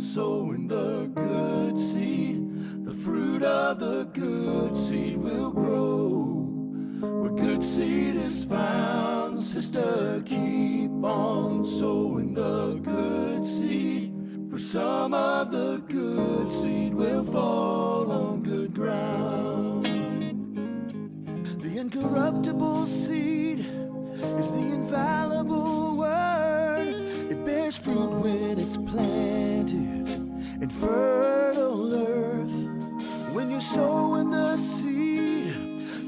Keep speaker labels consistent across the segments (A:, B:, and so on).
A: sowing the good seed. The fruit of the good seed will grow. Where good seed is found, sister, keep on sowing the good seed. For some of the good seed will fall on good ground. The incorruptible seed is the infallible word. It bears fruit when it's planted in fertile earth. When you're sowing the seed,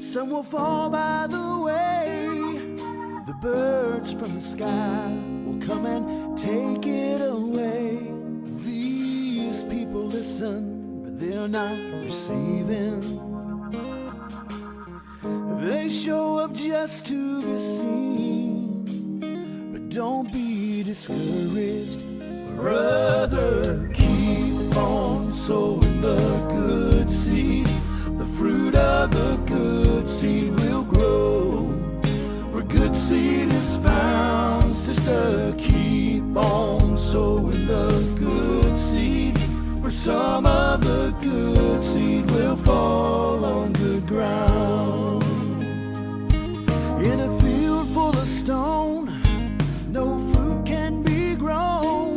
A: some will fall by the way. The birds from the sky will come and take it away. These people listen, but they're not receiving. They show up just to be seen. But don't be discouraged, brother. Keep on sowing the good seed. The fruit of the good seed will grow. Where good seed is found, sister, keep on sowing the good seed. For some of the good seed will fall on good ground. In a field full of stone, no fruit can be grown.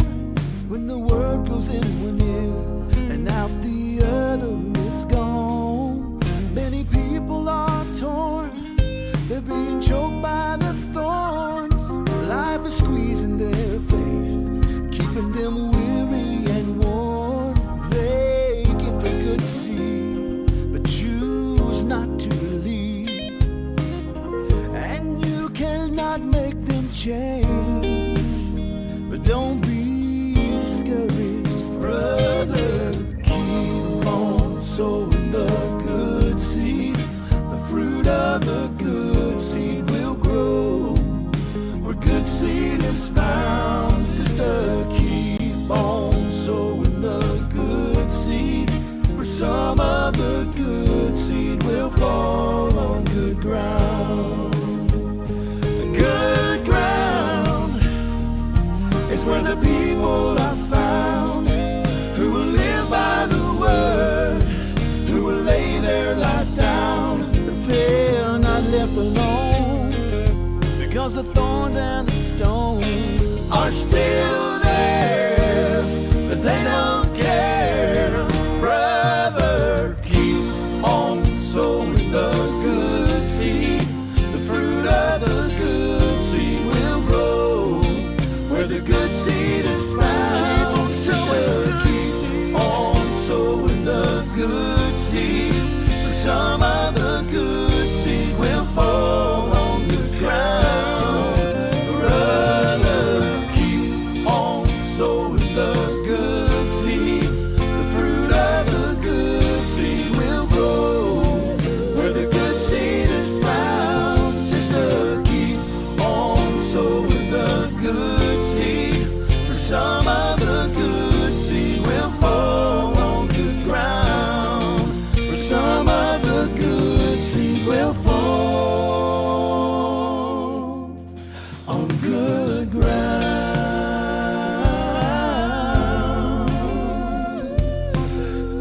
A: When the word goes in one ear and out the other, it's gone. Many people are torn, they're being choked by the thorns. Life is squeezing their faith, keeping them weary and worn. They get the good seed, but choose not to believe. And you cannot make them change. But don't be discouraged, brother. Keep on sowing the good seed. The fruit of the good seed will grow. Where good seed is found, sister, keep on sowing the good seed. For some of the good seed will fall on good ground. Good ground is where the people are found who will live by the word, who will lay their life down. But they're not left alone because the thorns and the stones are still there, but they don't care. Brother, keep on sowing the good seed. The fruit of the good seed will grow where the good seed is found. Sister, keep on sowing the good seed. For some of the good seed will fall on the ground. Brother, keep on sowing the good seed. The fruit of the good seed will grow where the good seed is found. Sister, keep on sowing the good seed. For some of the good seed will fall on good ground. For some of the good seed will fall on good ground.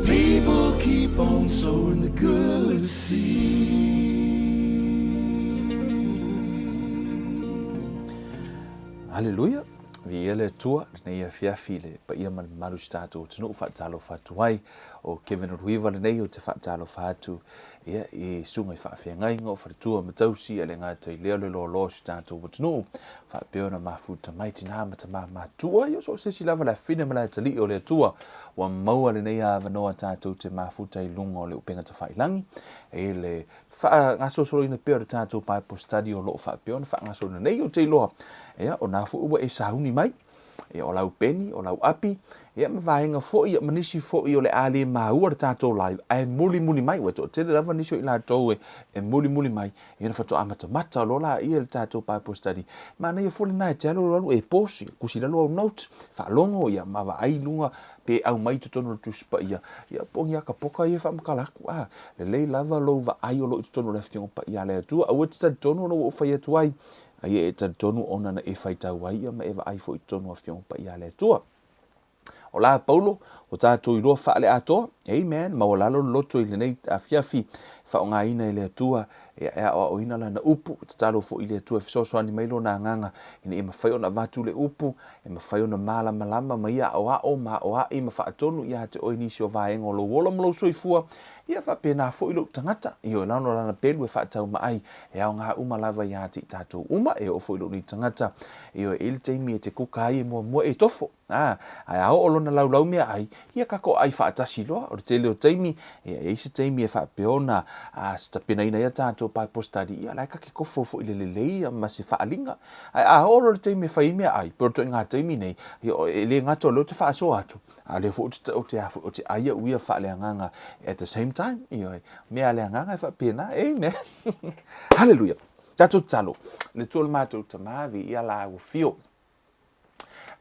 A: People keep on sowing the good seed.
B: Haleluia! Viia le Atua lenei afiafi i le paia ma le mamalu o si tatou atunuu faatalofa atu ai. O Kevin Ruiva lenei ou te faatalofa atu ia i susuga i faafeagaiga o faletua ma tausi a le gata i lea o le loaloa o si tatou atunuu faapea ona mafuta mai tina ma tama matua ia so o se isi lava le afine ma le atalii o le Atua ua maua lenei avanoa tatou te mafuta i luga o le upega tafailagi e le faagasolosoloina pea o le tatou Bible study o lo o faapea ona faagasoloina nei. Ou te iloa, ia, o na foi ua e sauni mai, ia, o lau peni, o lau api, ia, ma vaega foi, ia, ma nisi foi o le a le maua le tatou live, ae mulimuli mai, ua toatele lava nisi o i latou e, e mulimuli mai, ia, na faatoa matamata loa laia i le tatou Bible study. Manaia foi lena e te alu alu e posi, kusi i lalo au note, faalogo, ia, ma vaai i luga, pe aumai i totonu o le Tusi Paia, ia po o ni akapoka ia e faamatala atu, a, lelei lava lou vaai o lo o i totonu o le Afioga Paia a le Atua, aua e te talitonu ona ua ou fai atu ai, a ia e talitonu ona na e faitau ai ia ma e vaai foi i totonu o Afioga Paia a le Atua. O la Paulo, ua tatou iloa faale-atoa, amen, maualalo le loto i lenei afiafi, faaaogaina e le Atua e aoaoina Lana upu. Tatalo foi i le Atua e fesoasoani mai Lona Agaga ina ia mafai ona avatu le upu, e mafai ona malamalama ma ia aoao ma aoai ma faatonu ia te oe nisi o vaega o lou ola ma lou soifua, ia faapena foi lou tagata. Ioe, lana o lana pelu e faataumaai, e aoga uma lava ia te i tatou uma, e oo foi i lou nei tagata. Ioe, e i ai le taimi e te kuka ai e muamua e tofo. Ā, ae a oo lona laulau meaai, ia kako ai faatasi loa. O le tele o taimi, ia e i ai se taimi e faapea ona tapenaina ai a tatou Bible study, ia o la e kake kofo foi i le lelei ma se faaaliga. Ae a oo loa le taimi e fai ai meaai, pei o le ituaiga taimi nei, ia e le gata o lea ou te faasoa atu, a o lea foi ou te, ou te ai au ia faaleagaga at the same time. Ioe, mea a le agaga e faapena. Amen. Hallelujah. Tatou tatalo, le Atua o le matou Tama, viia la ua fio.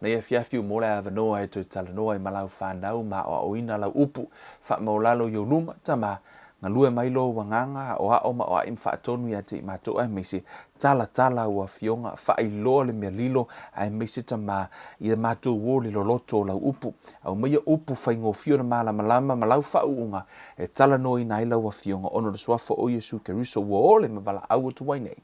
B: Nei afiafi mo le avanoa e toe talanoa ai ma lau fanau ma aoaoina lau upu faamaulalo i ou luma, Tama, galue mai lou agaga aoao ma oaʻi ma faatonu ia te i matou aemaise talatala ua afioga faailoa le mea lilo aemaise Tama ia matou o le loloto o lau upu. Aumaia upu faigofie ona malamalama ma lau faauuga e talanoaina ai lau afioga ona o le Suafa o Iesu Keriso ua ole ma valaau atu ai nei.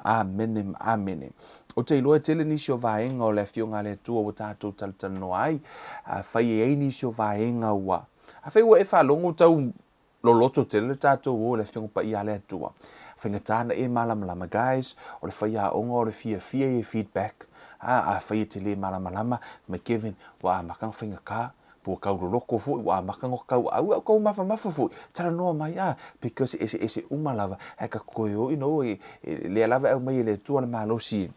B: Amene ma amene. Ou te iloa e tele nisi o vaega o le Afioga a le Atua ua tatou talatalanoa ai. Afai e i ai nisi o vaega ua. Afai ua e faalogo tau loloto tele le tatou o i le Afioga Paia a le Atua. Faigata na e malamalama guys, o le faiaoga o le fiafia ia i feedback. A, afai e te le malamalama, mai Kevin, ua amata ona faigata. Ua kau loloko foi, ua amata ona kau au, au kau mafamafa foi, talanoa mai a, because e eseese uma lava, ae ka koe o, you know, e, e, lea lava e aumai e le Atua le malosi e.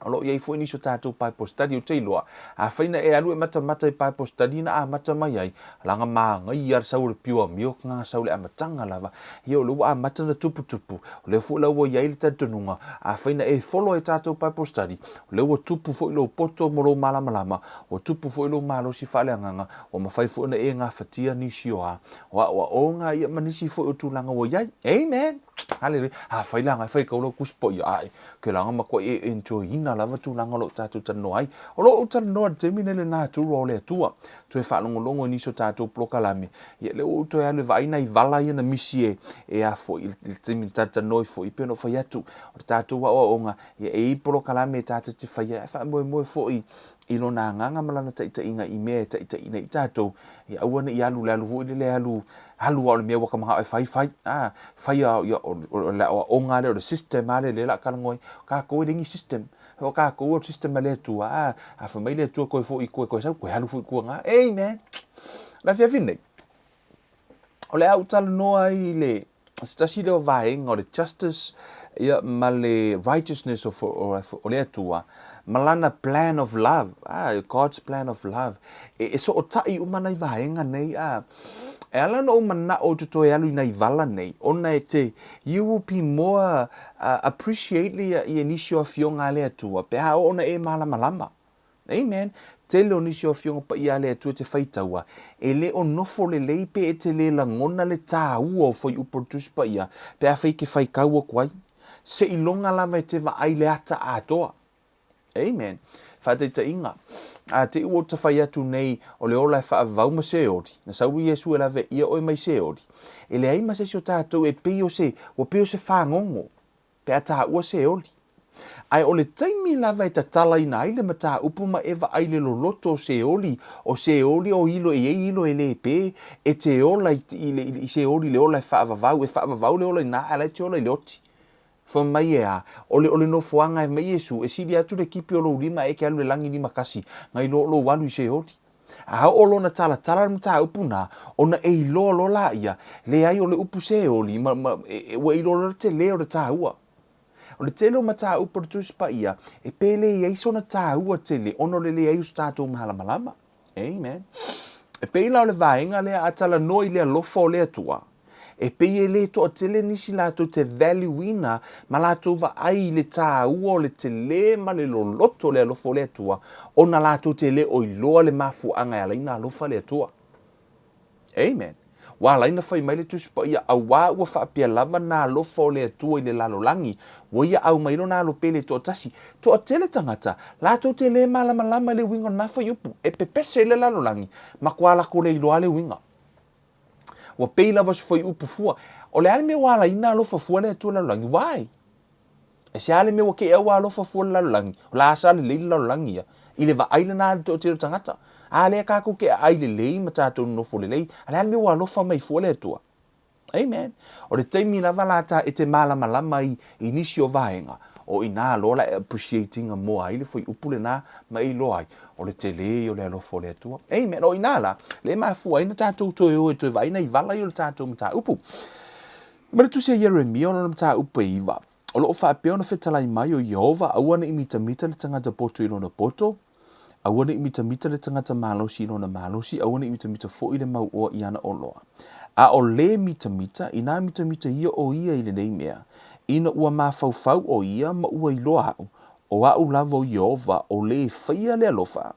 B: O lo o i ai foi nisi o tatou Bible study ou te iloa, afai na e alu e matamata i Bible study na amata mai ai, laga manaia le sau o le pure milk na sau i le amataga lava, ia o lea ua amata ona tuputupu, o lea foi la ua i ai le talitonuga, afai na e follow i tatou Bible study, o lea ua tupu foi lou poto ma lou malamalama, Ua tupu foi lou malosi faaleagaga, ua mafai foi ona e gafatia nisi o a, o aoaoga ia ma nisi foi o tulaga ua i ai. Amen! Haleluia! Afai la e fai kau lau Tusi Paia ae, ke laga matua e enjoy ina lava tulaga o lo o tatou talanoa ai. O lo o ou talanoa i le taimi nei le natura o le Atua. Toe faalogologo i nisi o tatou polokalame, ia lea ua ou toe alu e vaai nai vala ia na misi e, e a foi i le taimi na talatalanoa ai foi, pei ona ou fai atu, o le tatou aoaoga, ia e i ai polokalame tatou te faia, ae faamoemoe foi i lona agaga ma lana taitaiga i mea e taitaiina i tatou, ia aua ne i alu le alu foi lele alu alu lava o le mea ua ka manao e fai, fai. A, fai a, ia, o le aoaoga lea, o le system lava lea o le a talanoa ai. O tatou e leai ni system. O tatou o le system a le Atua. A, a fai mai le Atua toe foi i tua, toe sau, toe alu foi i tua na. Amen. O le afiafi lenei, o le a ou talanoa ai i le se tasi lea o vaega o le justice ia, ma le righteousness of, o, o le Atua ma lana plan of love, ah, God's plan of love. E, e sootaʻi uma nai vaega nei, ah. E ala ona ou manao ou te toe alu i nai vala nei, ona e te, you will be more appreciate ia, ia nisi o afioga a le Atua, pe a oo ona e malamalama. Amen. Tele o nisi o Afioga Paia a le Atua e te faitaua, e le o nofo lelei pe e te le lagona le tāua o fuaiupu o le Tusi Paia pe afai e te faitau atu ai. Seiloga lava e te vaai le ata atoa. Amen. Faataitaiga, a te i ua ta fai atu nei o le ola e faavavau ma Seoli, na sau Iesu e laveia oe mai Seoli, e leai ma se isi o tatou e pei o se, ua pei o se fagogo. pe a taua Seoli. Ae o le taimi lava e tatalaina ai le mataupu ma e vaai le loloto o Seoli, o Seoli o ilo e i ai ilo e le pe, e te ola i, i, i, i Seoli le ola e faavavau, e faavavau le ola i na, ae la e te ola i le oti. Fai mai e a, o le, o le nofoaga e mai Iesu, e sili atu le kipi o lou lima e ke alu le lagi limakasi, nai lo lou alu i Seoli. A oo lona talatala le mataupu na, ona e iloa loa laia, leai o le upu Seoli, ma, ma, e, e, ua iloa loa le tele o le taua. O le tele o mataupu o le Tusi Paia, e pele i ai sona taua tele, ona o le leai o so tatou malamalama. Amen. E pei la o le vaega lea a talanoa i le alofa o le Atua, E pei e le toatele nisi latou te value-ina ma latou vaai i le tāua o le tele ma le loloto o le alofa o le Atua, ona latou te le o iloa le mafuaaga e ala ai ona alofa le Atua. Amen. Ua ala ai ona fai mai le Tusi Paia, Auā ua faapea lava na alofa o le Atua i le lalolagi, ua ia aumai lona alo pele e toatasi. Toatele tagata, latou te lē malamalama i le uiga o lena fuaiupu, e pepese ai le lalolagi, matua latou le iloa le uiga. Ua pei lava o se fuaiupu fua. O le a le mea ua ala ai ona alofa fua le Atua i le lalolagi? Why? E se a le mea ua te i ua alofa fua le lalolagi? O le a sa lelei le lalolagi ia? I le vaai lena a le toatele o tagata. A lea tatou te aai lelei ma tatou nonofo lelei, a le a le mea ua alofa mai fua le Atua? Amen. O le taimi lava la ta e te malamalama i, i nisi o vaega, o ina loa la e appreciate ina moa ai le fuaiupu lena ma e iloa ai, o le tele ia o le alofa o le Atua. Amen. O ina la, le mafua ai na tatou toe o e toe vaai nai vala ia o le tatou mataupu. Ma le tusi a Ieremia o lona mataupu e 9, o lo o faapea ona fetalai mai o Ieova, Aua ne i mitamita le tagata poto i lona poto, aua ne i mitamita le tagata malosi i lona malosi, aua ne i mitamita foi le mauoa i ana oloa. A o lē mitamita, inā mitamita ia o ia i lenei mea, ina ua mafaufau o ia ma ua iloa aʻu, o aʻu lava o Ieova o lē faia le alofa,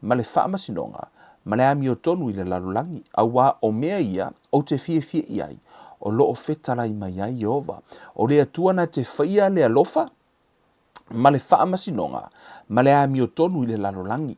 B: ma le faamasinoga, ma le amiotonu i le lalolagi, auā o mea ia ou te fiafia i ai, o lo o fetalai mai ai Ieova, o le Atua na te faia le alofa, ma le faamasinoga, ma le amiotonu i le lalolagi.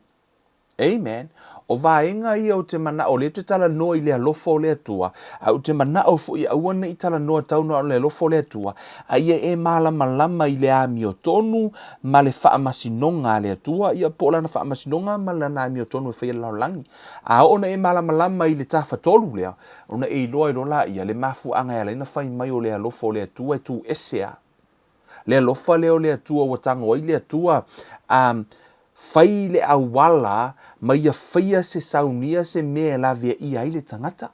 B: Amen. O vaega ia ou te manao, o lea ou te talanoa i le alofa o le Atua, a ou te manao foi aua ne i talanoa tau na o le alofa o le Atua, a ia e malamalama i le amiotonu ma le faamasinoga a le Atua, ia po o lana faamasinoga ma lana amiotonu e faia le lalolagi. A oo ina e malamalama i le tafatolu lea, ona e iloa ai loa laia le mafuaaga e ala ai ona fai mai o le alofa o le Atua e tu ese lava. Le alofa lea o le Atua ua tago ai le Atua, a fai le auala ma ia faia se saunia se mea e laveaia ai le tagata.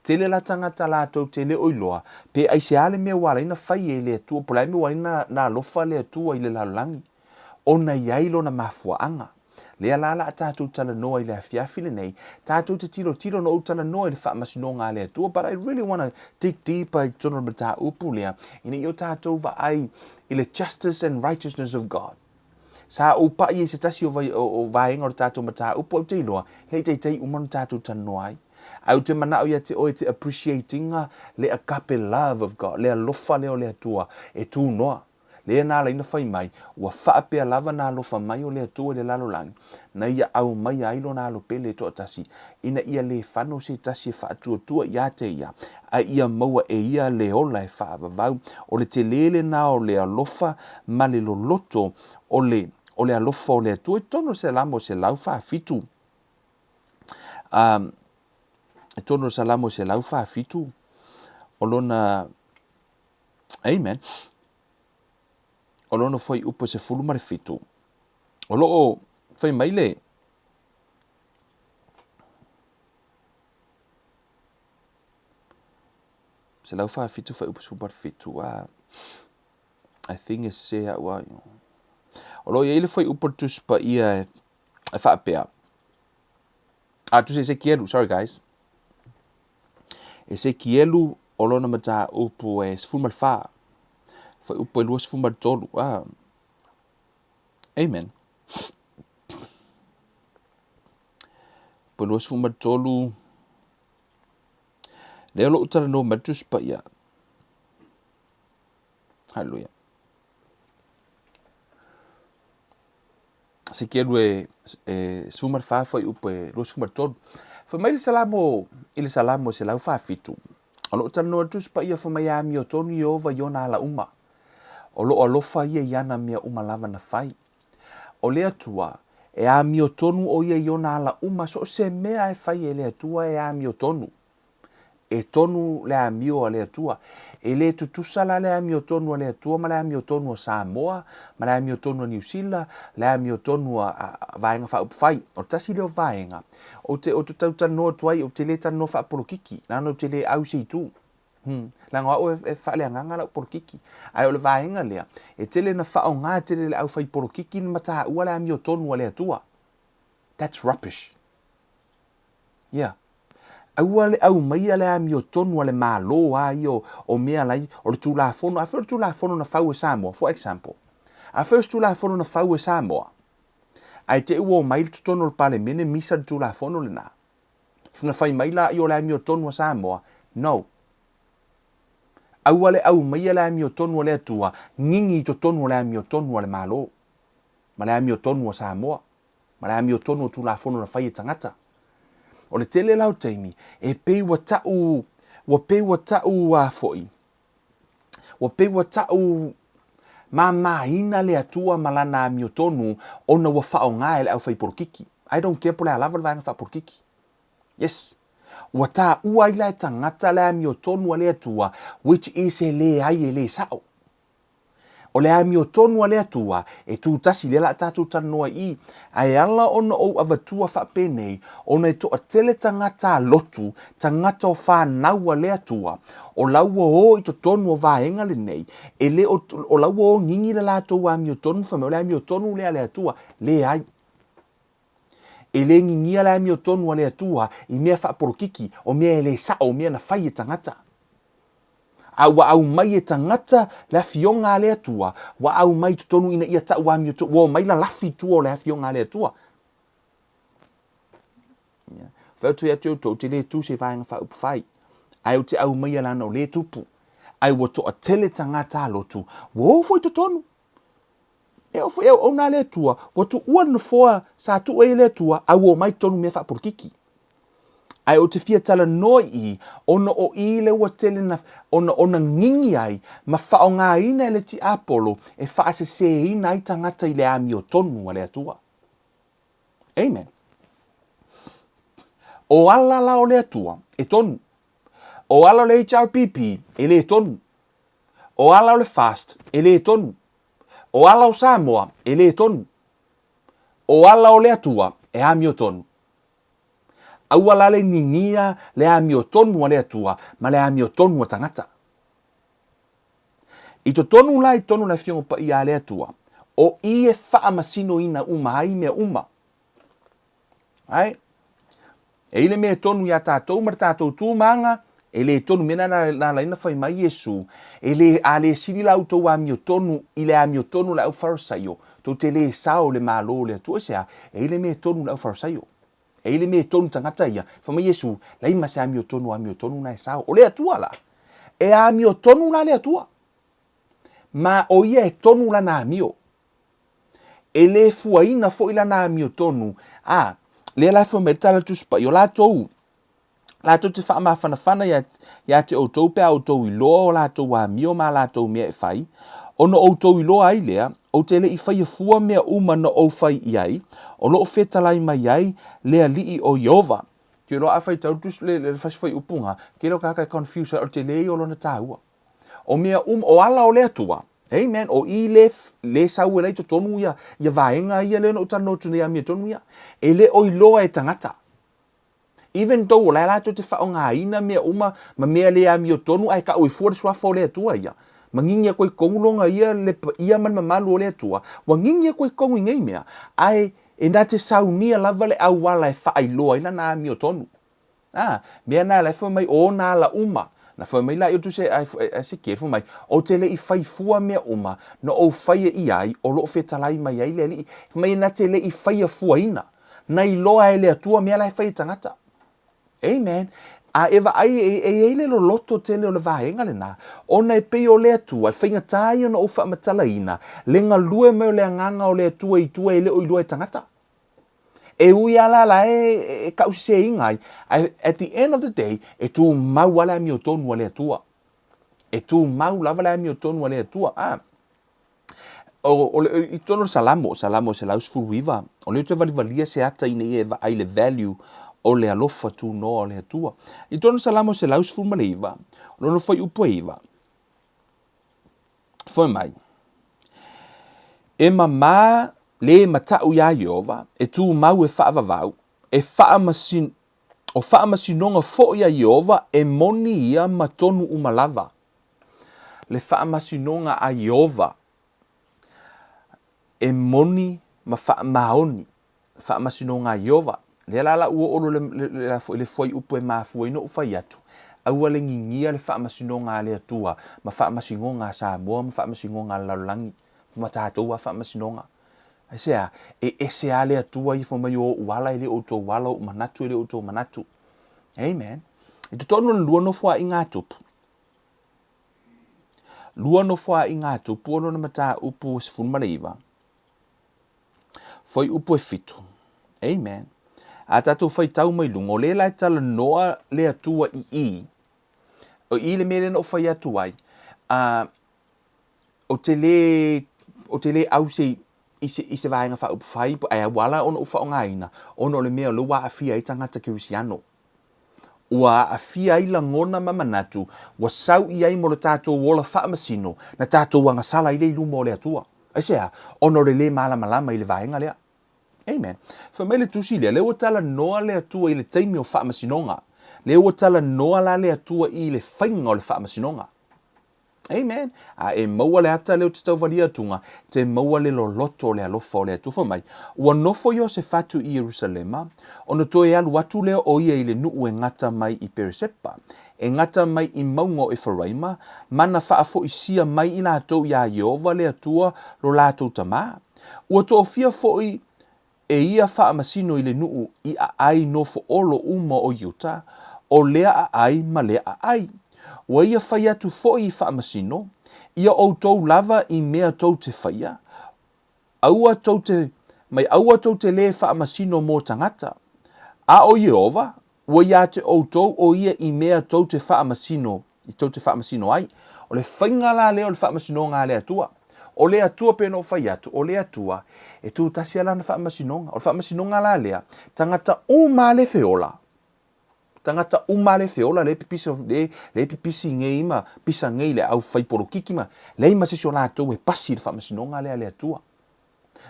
B: Tele la tagata latou te le o iloa pe aisea le mea ua ala ai ona fai e le Atua, po o le a le mea ua ala ai ona alofa le Atua i le lalolagi, ona e i ai lona mafuaaga. Lea la la a tatou talanoa i le afiafi lenei, tatou te tilotilo na ou talanoa i le faamasinoga a le Atua, but I really wanna dig deeper i totonu o le mataupu lea, ina ia o tatou vaai i le justice and righteousness of God. Sa ou paʻi i se tasi o, vai, o, o vaega o le tatou mataupu au te iloa, le i taitai uma ona tatou talanoa ai. Ae ou te manao ia te oe te appreciate-ina le agape love of God, le alofa lea o le Atua e tu noa. Lea na ala ai na fai mai, ua faapea lava na alofa mai o le Atua i le lalolagi, na ia aumaia ai lona alo pele e toatasi, ina ia le fano se tasi e faatuatua ia te ia, a ia maua e ia le ola e faavavau. O le tele lena o le alofa ma le loloto o le, o le alofa o le Atua i totonu o le Salamo 147. Um, i totonu o le Salamo 147, o lona, amen, o lona fuaiupu e 17, o lo o fai mai le, 147 fuaiupu 17, a, I think e sese au ai. O lo o i ai le fuaiupu o le Tusi Paia e, e faapea, a, Tusi Esekielu, sorry guys, Esekielu o lona mataupu e 14, fuaiupu e 23, a, amen. Po 23, lea o lou talanoa mai le Tusi Paia. Haleluia. Esekielu e, e 14 fuaiupu e 23. Fai mai le Salamo i le Salamo e 147. O loo talanoa le Tusi Paia fai mai e amiotonu Ieova i ona ala uma. O loo alofa ia i ana mea uma lava na fai. O le Atua, e amiotonu o ia i ona ala uma, so o se mea e fai e le Atua e amiotonu. E tonu le amio a le Atua. E le tutusa la le amiotonu a le Atua ma le amiotonu a Samoa, ma le amiotonu a Niu Sila, le amiotonu a, a, a Vaega Faaupufai. O le tasi lea o vaega, ou te, ou te tau talanoa atu ai, ou te le talanoa faapolokiki, leaga ou te le au i se itu. Hmm. Leaga o au e, e faaleagaga lau polokiki. Ae o le vaega lea, e tele na faaaoga tele le aufai polokiki na mataua le amiotonu a le Atua. That's rubbish. Yeah. Aua le aumaia le amiotonu a le Malo a ia o, o mea lai, o le Tulafono, afai o le Tulafono na fau e Samoa, for example. Afai o se Tulafono na fau e Samoa, ae te i ua omai i totonu o le Palemene misa le Tulafono lena. Na fai mai laia o le amiotonu a Samoa, no. Aua le aumaia le amiotonu a le Atua gigi i totonu o le amiotonu a le Malo, ma le amiotonu a Samoa, ma le amiotonu o Tulafono na fai e tagata. O le tele la o taimi, e pei ua ta'u, ua pei ua ta'u a foi, ua pei ua ta'u mamaina le Atua ma Lana amiotonu ona ua faaoga e le aufaipolokiki. I don't care po o le a lava le vaega faapolokiki. Yes. Ua taua ai la e tagata le amiotonu a le Atua, which is e leai e le sa'o. O le amiotonu a le Atua e tū tasi, lea la a tatou talanoa i i. Ae ala ona ou avatua faapenei, ona e toatele tagata lotu, tagata o fanau a le Atua, o la ua o i totonu o vaega lenei, e le o, o la ua o gigi le latou amiotonu, fai mai o le amiotonu lea a le Atua. Leai. E le gigia le amiotonu a le Atua i mea faapolokiki, o mea e le sa'o, o mea na fai e tagata. A ua aumai e tagata le Afioga a le Atua, ua aumai i totonu ina ia ta'u amiotonu, ua omai lalafi i tua o le Afioga a le Atua. Ia. Fai atu ia te outou, ou te le tu se vaega faaupufai, ae ou te aumaia lana o le tupu, ae ua toatele tagata lotu, ua o foi i totonu. E oo foi e auauna a le Atua, ua tuua le nofoa sa tuu ai e le Atua, a ua omai totonu mea faapolokiki. Ae ou te fia talanoa i i, ona o i lea ua tele na, ona, ona gigi ai ma faaaogaina e le tiapolo e faaseseina ai tagata i le amiotonu a le Atua. Amen. O ala la o le Atua, e tonu. O ala o le HRPP, e le tonu. O ala o le FAST, e le tonu. O ala o Samoa, e le tonu. O ala o le Atua, e amiotonu. Aua la le gigia le amiotonu a le Atua ma le amiotonu a tagata. I totonu la i totonu o le Afioga Paia a le Atua, o i e faamasinoina uma ai mea uma. Right? E i le mea e tonu iā tātou ma le tātou tū ma aga, e le tonu mea na na ala ai na fai mai Iesu, e le, a le sili la outou amiotonu i le amiotonu o le au Farisaio, tou te le sao i le Malo o le Atua. Aisea? E i le mea e tonu i le au Farisaio. E i le mea e tonu tagata ia, fai mai Iesu, leai ma se amiotonu amiotonu na e sao. O le Atua la, e amiotonu la le Atua. Ma o ia e tonu lana amio. E le fuaina foi lana amiotonu, a, lea la e fai mai le Tala o le Tusi Paia, o latou, latou te faamafanafana ia, ia te outou pe a outou iloa o latou amio ma a latou mea e fai, ona outou iloa ai lea, ou te le i faia fua mea uma na ou fai i ai, o lo o fetalai mai ai le Alii o Ieova. Te iloa a faitau le tusi, le, le fasi fuaiupu nga, tele o tagata e confuse ai, o le tele ia o lona taua. O mea uma, o ala o le Atua, amen, o i le, le sau e lai totonu ia, ia vaega ia lea na ou talanoa atu nei amiotonu ia, e le o iloa e tagata. Even though o la e latou te faaaogaina mea uma ma mea le amiotonu ae ta'u ai fua le suafa o le Atua ia, ma gigi atu ai i totonu lona ia le paia ma le mamalu o le Atua, ua gigi atu ai i totonu i nei mea, ae e na te saunia lava le auala e faailoa ai lana amiotonu. A, mea na la e fai mai o ona ala uma. Na fai mai la i o Tusi a Esekiele, fai mai, Ou te le i fai fua mea uma na ou faia i ai, o lo o fetalai mai ai le Alii. Fai mai na te le i faia fuaina, na iloa e le Atua mea la e fai e tagata. Amen. A e vaai, e, e i ai le loloto tele o le vaega lena, ona e pei o le Atua, e faigata ia ona ou faamatalaina le galue mai o le Agaga o le Atua i tua e le o iloa e tagata. E ui lava la la e, e tauseseina ai, ae at the end of the day, e tumau lava le amiotonu a le Atua. E tumau lava le amiotonu a le Atua. Ah. O, o le, i totonu o le Salamo, Salamo 119, o lea ou te valivalia se ata ina ia e vaai le value o le alofa tunoa o le Atua. I totonu o le Salamo 119, o lona fuaiupu e 9, Fai mai, E mamā le mataʻu iā Ieova, e tumau e faavavau, e faamasin, o faamasinoga foʻi a Ieova e moni ia ma tonu uma lava. Le faamasinoga a Ieova e moni ma faamaoni. Faamasinoga a Ieova. Lea la la ua oo loa le, le, le, le, le fuaiupu e mafua ai na ou fai atu, aua le gigia le faamasinoga a le Atua ma faamasinoga a Samoa ma faamasinoga a le lalolagi ma tatou a faamasinoga. Aisea? E ese a le Atua ia fai mai o ou ala e le o outou ala, o ou manatu e le o outou manatu. Amen. I totonu o le lua nofoaiga a Tupu. Lua nofoaiga a Tupu o lona mataupu 19. Fuaiupu e fitu. Amen. A tatou faitau mai luga, o lea la e talanoa le Atua i i. O i le mea lea na ou fai atu ai, uh, ou te lē, ou te lē ʻau se, i se, i se vaega faaupufai ae ua ala ona ou faaaogaina ona o le mea o lea ua aafia ai tagata kerisiano. Ua aafia ai lagona ma manatu ua sau i ai mo le tatou ola faamasino na tatou agasala ai lea i luma o le Atua. Aisea? Ona o le lē malamalama i le vaega lea. Amen. Fai mai le Tusi lea, lea ua talanoa le Atua i le taimi o faamasinoga. Lea ua talanoa la le Atua i le faiga o le faamasinoga. Amen. A e maua le ata lea o te tauvalia atuga, te maua le loloto o le alofa o le Atua. Fai mai, ua nofo Iosefatu i Ierusalema, ona toe alu atu lea o ia i le nuu e gata mai i Peresepa, e gata mai i mauga o Eferaima, ma na faafoisia mai i latou iā Ieova le Atua lo latou tamā. Ua toofia foi e ia faamasino i le nuu i aai nofo olo uma o Iuta, o lea aai ma lea aai. Ua ia fai atu foi i faamasino, ia outou lava i mea tou te faia, aua tou te, mai aua tou te lē faamasino mo tagata. A o Ieova, Ua ia te outou o ia i mea tou te faamasino, i tou te faamasino ai. O le faiga la lea o le faamasinoga a le Atua. O le Atua pei ona ou fai atu, o le Atua e tu tasi a lana faamasinoga. O le faamasinoga la lea, tagata uma a le feola, tagata uma a le feola le pipisi, le, le pipisi nei ma pisa nei le au fai polokiki ma leai ma se isi o latou e pasi i le faamasinoga lea a le Atua.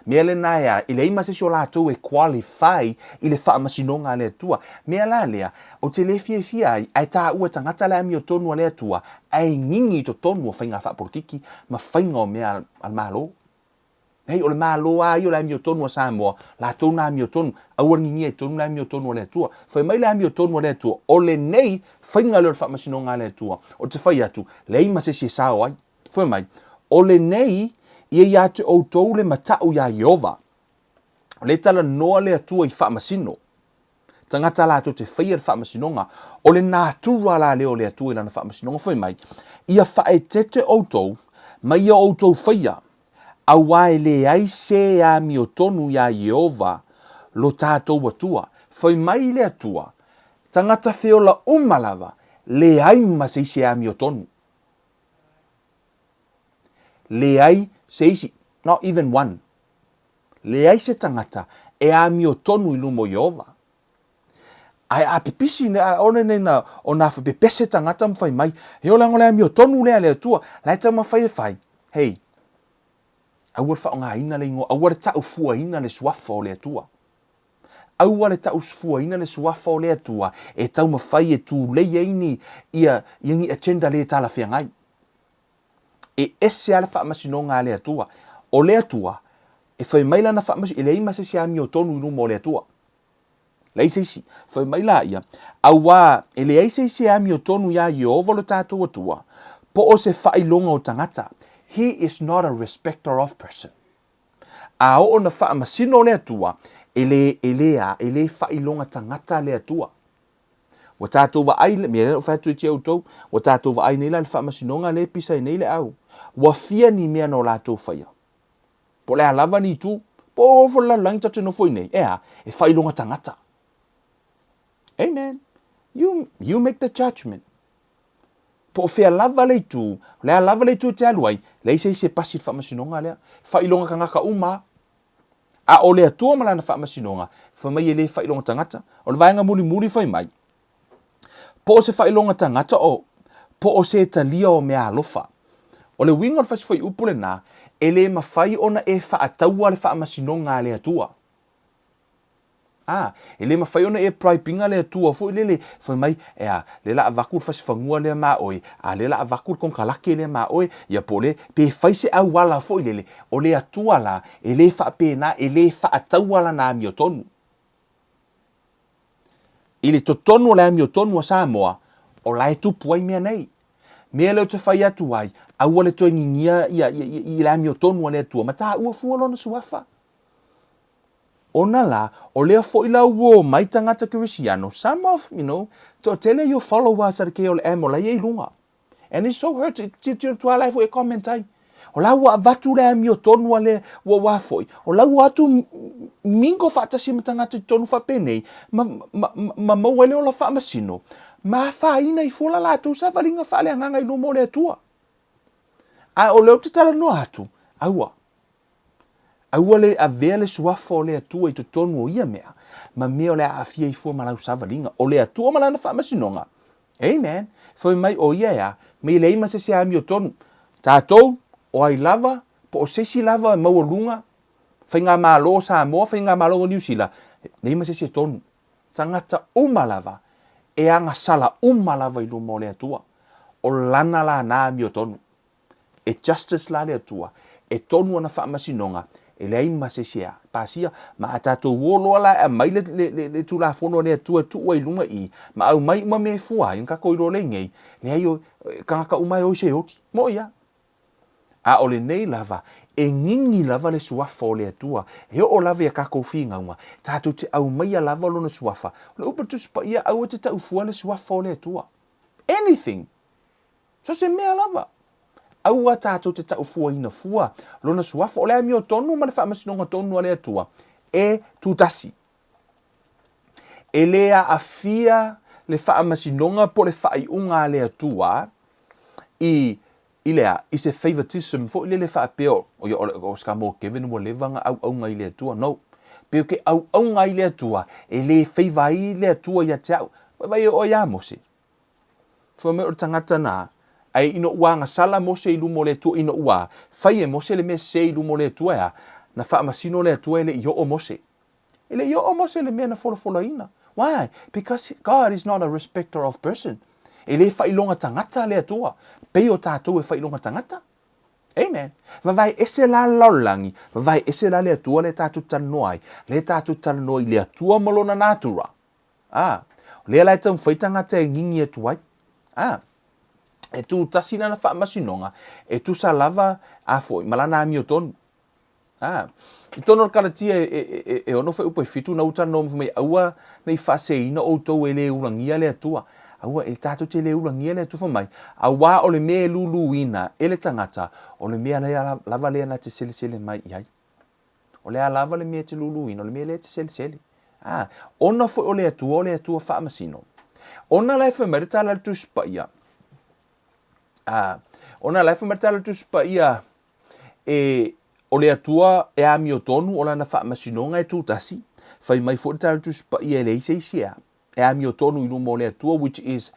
B: Mea lena e a, e leai ma se isi o latou e qualify i le faamasinoga a le Atua. Mea la lea, ou te le fiafia ai, ae taua e tagata le amiotonu a le Atua, ae gigi i totonu o faiga faapolokiki ma faiga o mea a le Malo. Hei, o le Malo lava ia o le amiotonu a Samoa, latou na amiotonu, aua le gigia i totonu le amiotonu a le Atua. Fai mai le amiotonu a le Atua, o lenei faiga lea o le faamasinoga a le Atua, ou te fai atu, leai ma se isi e sao ai. Fai mai, O lenei ia iā te outou le mataʻu iā Ieova. O lea e talanoa le Atua i faamasino. Tagata latou te faia le faamasinoga. O le natura la lea o le Atua i lana faamasinoga. Fai mai, Ia faaeteete outou ma ia outou faia, auā e leai se amiotonu iā Ieova lo tatou Atua. Fai mai le Atua, Tagata feola uma lava, leai ma se isi e amiotonu. Leai se isi, not even one. Leai se tagata e amiotonu i luma o Ieova. Ae a pipisi, ʻaʻole nei na, o nā pepese tagata ma fai mai, he ola o le amiotonu lea a le Atua, la e taumafai e fai. Hei, aua le faaaogaina le igoa, aua le taufuaina le suafa o le Atua. Aua le taufuaina le suafa o le Atua e taumafai e tulei ai ni, ia, ia ni agenda le talafeagai. E ese lava le faamasinoga a le Atua. O le Atua, e fai mai lana faamasinoga, e leai ma se isi amiotonu i luma o le Atua. Leai se isi. Fai mai laia, auā e leai se isi e amiotonu iā Ieova lo tatou Atua, po o se faailoga o tagata. He is not a respecter of person. A oo na faamasino le Atua, e le, e le a, e le faailoga tagata le Atua. Ua tatou vaai, mea lea na ou fai atu ai tia outou, ua tatou vaai nei la i le faamasinoga lea e pisa ai nei le au. Ua fia ni mea na o latou faia. Po o le a lava ni itu, po o ofo le lalolagi tatou te nofo ai nei, e a, e faailoga tagata. Amen. You, you make the judgment. Po o fea lava le itu, o le a lava le itu e te alu ai, leai se isi e pasi i le faamasinoga lea. Faailoga tagata uma a. A o le Atua ma Lana faamasinoga, fai mai e le faailoga tagata. O le vaega mulimuli fai mai, po o se faailoga tagata o, po o se talia o mea alofa. O le uiga o le fasifuaiupu lena, e le mafai ona e faataua le faamasinoga a le Atua. A, e le mafai ona e bribe-ina le Atua foi lele, fai mai, ea, lea la avatu le fasifanua lea ma oe, a lea la avatu le konekarake lea ma oe, ia po o le, pe fai se auala foi lele, o le Atua la, e le faapena, e le faataua lana amiotonu. I le totonu o le amiotonu a Samoa, o la e tupu ai mea nei. Mea lea ou te fai atu ai, aua le toe gigia ia, ia, ia, i le amiotonu a le Atua, ma taua fua lona suafa. Ona la, o lea foi la ua omai tagata Kerisiano, some of, you know, toatele i o followers a le KLM o la e i luga. And it so hurts, tilotilo atu lava la e foi e comment ai. O la ua avatu le amiotonu a le ua ua foi, o la ua atu mingo faatasi ma tagata i totonu faapenei, ma, ma, ma maua ai le ola faamasino, ma afaina ai fua la latou savaliga faaleagaga i luma o le Atua. Ae o lea ou te talanoa atu, aua. Aua le avea le suafa o le Atua i totonu o ia mea, ma mea o le a aafia ai fua ma lau savaliga. O le Atua ma Lana faamasinoga. Amen. Fai mai o ia e a, me i leai ma se isi amiotonu. Tatou, o ai lava, po o se isi lava e maualuga, Faigamalo o Samoa, Faigamalo o Niu Sila, leai ma se isi e tonu. Tagata uma lava, e agasala uma lava i luma o le Atua. O Lana la na amiotonu. E justice la le Atua, e tonu ana faamasinoga, e leai ma se isi e pasia. Ma a tatou o loa la e aumai le, le, le, le Tulafono a le Atua e tuu ai i luga i i, ma aumai uma mea e fua ai, ona tatou iloa lea i nei, leai o, tagata uma e o i Seoli. Moʻi lava. A o lenei lava, e gigi lava le suafa o le Atua, e oo lava i a tatou finauga, tatou te aumaia lava Lona suafa. O le upu a le Tusi Paia, aua e te tau fua le suafa o le Atua. Anything! So se mea lava. Aua tatou te taufuaina fua Lona suafa, o le amiotonu ma le faamasinoga tonu a le Atua e tutasi. E le aafia le faamasinoga po o le faaiuga a le Atua i i le a, i se favoritism foi lele faapea o, o, o, o se mo Kevin ua leva ona auauna i le Atua. No. Pe o ke auauna ai le Atua, e le favour ai le Atua ia te au. Vaivai e oe ia Mose. Fai mai o le tagata na, ae ina ua agasala Mose i luma o le Atua, ina ua fai e Mose le mea sese i luma o le Atua e a, na faamasino le Atua e le i oo Mose. E le i oo Mose le mea na folafolaina. Why? Because God is not a respecter of person. E le faailoga tagata le Atua, pei o tatou e faailoga tagata. Amen. Vavae ese la le lalolagi, vavae ese la le Atua lea tatou te talanoa ai, lea tatou te talanoa i le Atua ma Lona natura. Ā, o lea la e taumafai tagata e gigi atu ai. Ā, e tū tasi lana faamasinoga, e tusa lava a foi ma lana amiotonu. Ā, i tonu o le Karatia e, e, e, e ono fuaiupu e fitu na uta no mai aua nei faaseseina outou e le ulagia le Atua. Aua e tatou te le ulagia le Atua fai mai, auā o le mea e luluina e le tagata, o le mea lea lava lea na te selesele mai i ai. O le a lava le mea e te luluina, o le mea lea e te selesele. A, ona foi o le Atua, o le Atua faamasino. Ona la e fai mai le tala a le Tusi Paia, a, ona la e fai mai le tala a le Tusi Paia, e, o le Atua e amiotonu o lana faamasinoga e tutasi, fai mai foi le tala a le Tusi Paia e leai se isi e a, e amiotonu i luma o le Atua, which is,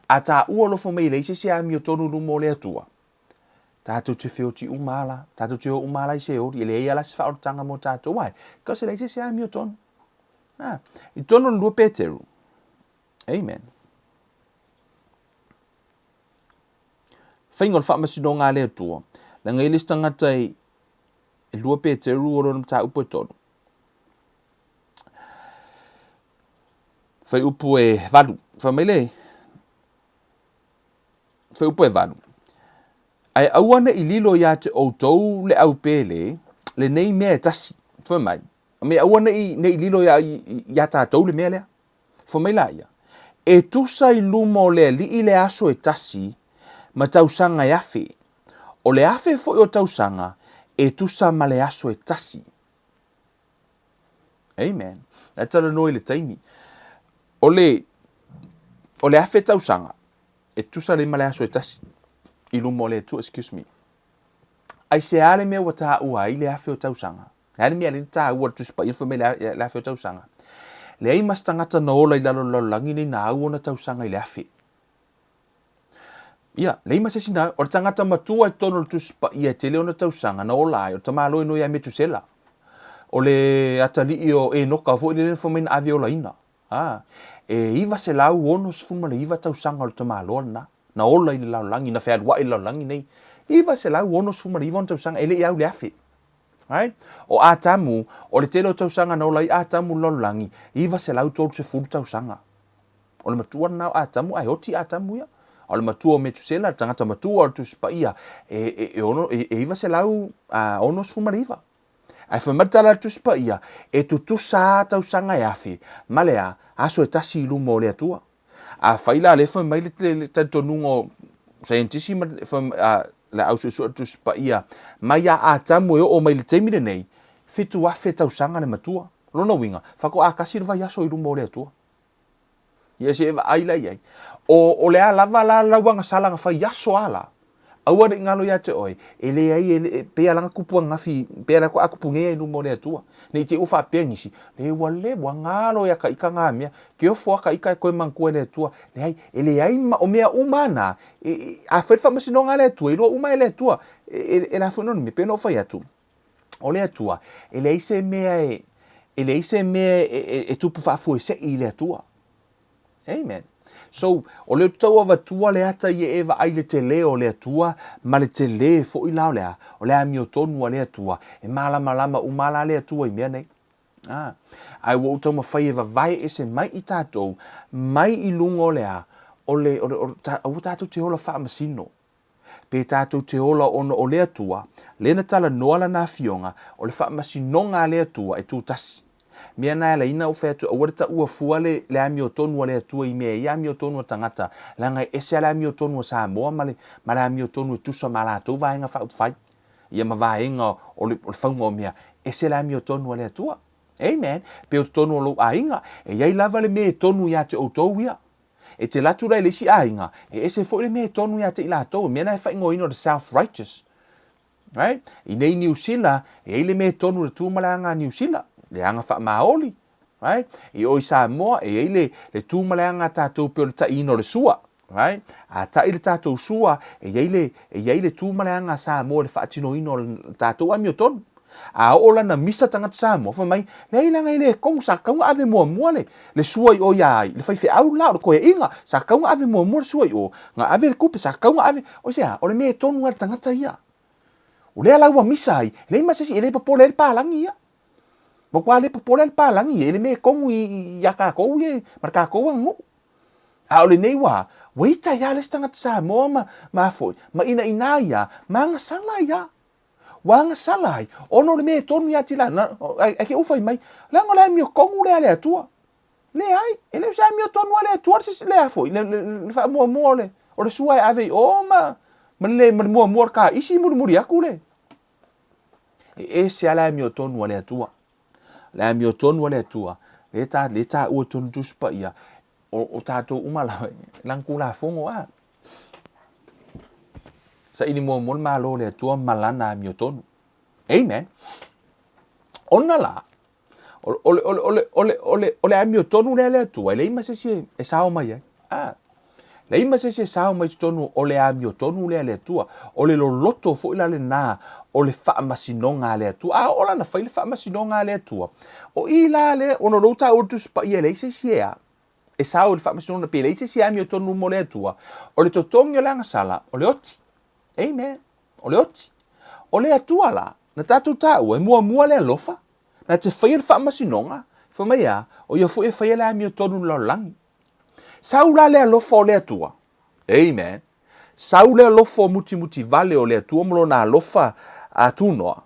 B: a taua alofa mai e leai se isi e amiotonu i luma o le Atua, Tātou te wheoti uma ala, tātou te o uma ala i Seori, e leai ala se whaorotanga mō tātou. Why? Because e leai se se amiotonu. Ah, i tonu o le lua Peteru. Amen. Whainga o le whaamasinoga a le Atua. Leaga i le isi tangata i e lua Peteru o lona mataupu e tonu. Whai upu e valu. Whai mai le, Fuaiupu e valu. Ae aua ne i lilo ia te outou le aupēlē lenei mea e tasi. Fai mai, me aua ne i, ne i lilo ia, ia tātou le mea lea. Fai mai la ia, e tusa i luma o le Alii le aso e tasi ma tausaga e afe. O le afe foi o tausaga e tusa ma le aso e tasi. Amen. E talanoa i le taimi. O le, o le afe tausaga, e tusa lei ma le aso e tasi, i luma o le Atua, excuse me. Aisea le mea ua taua ai le afe o tausaga? Le a le mea lea na taua le Tusi Paia fai mai le afe o tausaga? Leai ma se tagata na ola i lalo o le lalolagi nei na au ona tausaga i le afe. Ia, leai ma se isi na, o le tagata matua i totonu o le Tusi Paia e tele ona tausaga na ola ai, o le tamaloa inoa ia Metusela. O le atalii o Enoka foi lele na fai mai na ave olaina. A, e 969 tausaga o le tamaloa lena, na ola i le lalolagi, na fealuai i le lalolagi nei. 969 ona tausaga, e le i au le afe. Right? O Atamu, o le tele o tausaga na ola ai Atamu i le lalolagi, 930 tausaga. O le matua lena o Atamu, ae oti Atamu ia. A o le matua o Metusela, le tagata matua o le Tusi Paia, e, e, e, ono, e, e 969. Ae fai mai le tala a le Tusi Paia, e tutusa lava tausaga e afe ma le a, aso e tasi i luma o le Atua. Afai la lea fai mai le talitonuga o saienitisi ma le au suesue o le Tusi Paia mai ia Atamu e oo mai i le taimi lenei, 7,000 tausaga le matua. O lona uiga, faatoa tasi le vaiaso i luma o le Atua. Ia se i e vaai la i ai. O, o le a lava la lau agasala na fai i aso a la, aua ne i galo ia te oe, e leai, e, e pei lava na tupu ananafi, pei lava a tupu nei i luma o le Atua. Ne i te i ua faapea nisi, le ua le, ua galo ia ta ita na mea, ke ofo a ta ita e toe manatua e le Atua. Leai, e leai ma, o mea uma lava na, e, e, a fai le faamasinoga a le Atua, e iloa uma e le Atua. E, e, e la foi nona mea, pei ona ou fai atu, o le Atua, e leai se mea e, e leai se mea e, e, e tupu faafuesei i le Atua. Amen. So, o lea ou te tau avatua le ata i e vaai le tele o le Atua ma le tele foi la o le a, o le amiotonu a le Atua, e malamalama uma la le Atua i mea nei. Ah. Ae ua ou taumafai e vavae ese mai i tatou, mai i luga o le a, o le, o le, o le, ta, aua tatou te ola faamasino. Pe tatou te ola ona o le Atua, lea na talanoa lana Afioga, o le faamasinoga a le Atua e tutasi. Mea na e ala ai na ou fai atu aua le taua fua le, le amiotonu a le Atua i mea e ia amiotonu a tagata, leaga e ese a le amiotonu a Samoa ma le, ma le amiotonu e tusa ma a latou vaega faaupufai, ia ma vaega o le, o le fauga o mea, ese le amiotonu a le Atua. Amen. Pe o totonu o lou aiga, e i ai lava le mea e tonu ia te outou ia. E te latu la i le isi aiga, e ese foi le mea e tonu ia te i latou, o mea na e faaigoaina o le self-righteous. Right? I nei Niu Sila, e i ai le mea e tonu i le tu ma le aga a Niu Sila, le aga faamaoli. Right? I o i Samoa, e i ai le, le tu ma le aga a tatou pei o le taiina o le sua. Right? A tai le tatou sua, e i ai le, e i ai le tu ma le aga a Samoa i le faatinoina o le tatou amiotonu. A oo la na misa tagata Samoa, fai mai, leai leaga e le kogu, sa tatau ona ave muamua le, le sua i o ia ai, le faifeau la o le koeaiga, sa tatau ona ave muamua le sua i o, na ave le tupe, sa tatau ona ave, o se a, o le mea e tonu lava i le tagata ia. O lea la ua misa ai, leai ma se isi, e le popole ai le palagi ia. Matua le popole ai le palagi ia, i le mea e kogu ia tatou ia, ma le tatou aganuu. A o lenei wā, ua ita ai lava le isi tagata Samoa ma, ma foi, ma inaina ai lava, ma agasala ai lava. Ua agasala ai, ona o le mea e tonu ia te la, na, ai ke ufai mai, leaga o le amiotonu lea a le Atua. Leai, e le o se amiotonu a le Atua le sisi, lea foi, le, le, le faamuamua o le, o le sua e ave i o ma, ma le, ma le muamua o le kaisi mulimuli atu le. E ese a le amiotonu a le Atua. Le amiotonu a le Atua, le ta, le taua tonu Tusi Paia, o, o tatou uma lava, lana Tulafono a. Saili muamua le Malo o le Atua ma lana amiotonu. Amen. Ona la, o, o, o, o, o, o, o, o le amiotonu lea le Atua, e leai ma se isi e sao mai ai. Ah. Leai ma se isi e sao mai totonu o le amiotonu lea le Atua. O le loloto foi la lena o le faamasinoga a le Atua. A oo la na fai le faamasinoga a le Atua, o i la lea, ona o lou taua le Tusi Paia e leai se isi e a, e sao i le faamasinoga pe leai se isi e amiotonu mo le Atua, o le totogi o le agasala, o le oti. Amen. O le oti. O le Atua la, na tatou taua, e muamua le alofa, na te faia le faamasinoga, fai mai a, o ia foi e faia le amiotonu i le lalolagi. Sau la le alofa o le Atua. Amen. Sau le alofa mutimuti vale o le Atua ma lona alofa a tunoa.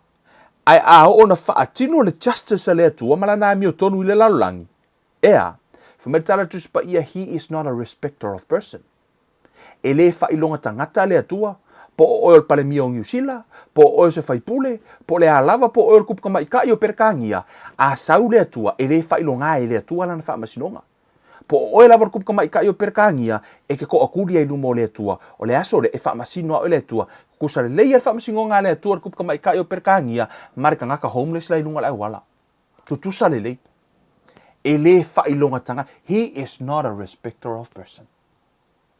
B: Ae a oo na faatino le justice a le Atua ma lana amiotonu i le lalolagi, ea, fai mai le tala Tusi Paia, He is not a respecter of person. E le faailoga tagata le Atua, po o oe o le Palemia o Niu Sila, po o oe o se faipule, po o le a lava, po o oe o le kupu tamaitai o Peretania, a sau le Atua, e le faailoga e le Atua lana faamasinoga. Po o oe lava o le kupu tamaitai o Peretania, e te toatuli ai i luma o le Atua, o le aso lea e faamasino ai oe le Atua. Tutusa lelei lava le faamasinoga a le Atua i le kupu tamaitai o Peretania ma le tagata homeless la i luga o le auala. Tutusa lelei. E le faailoga tagata. He is not a respecter of person.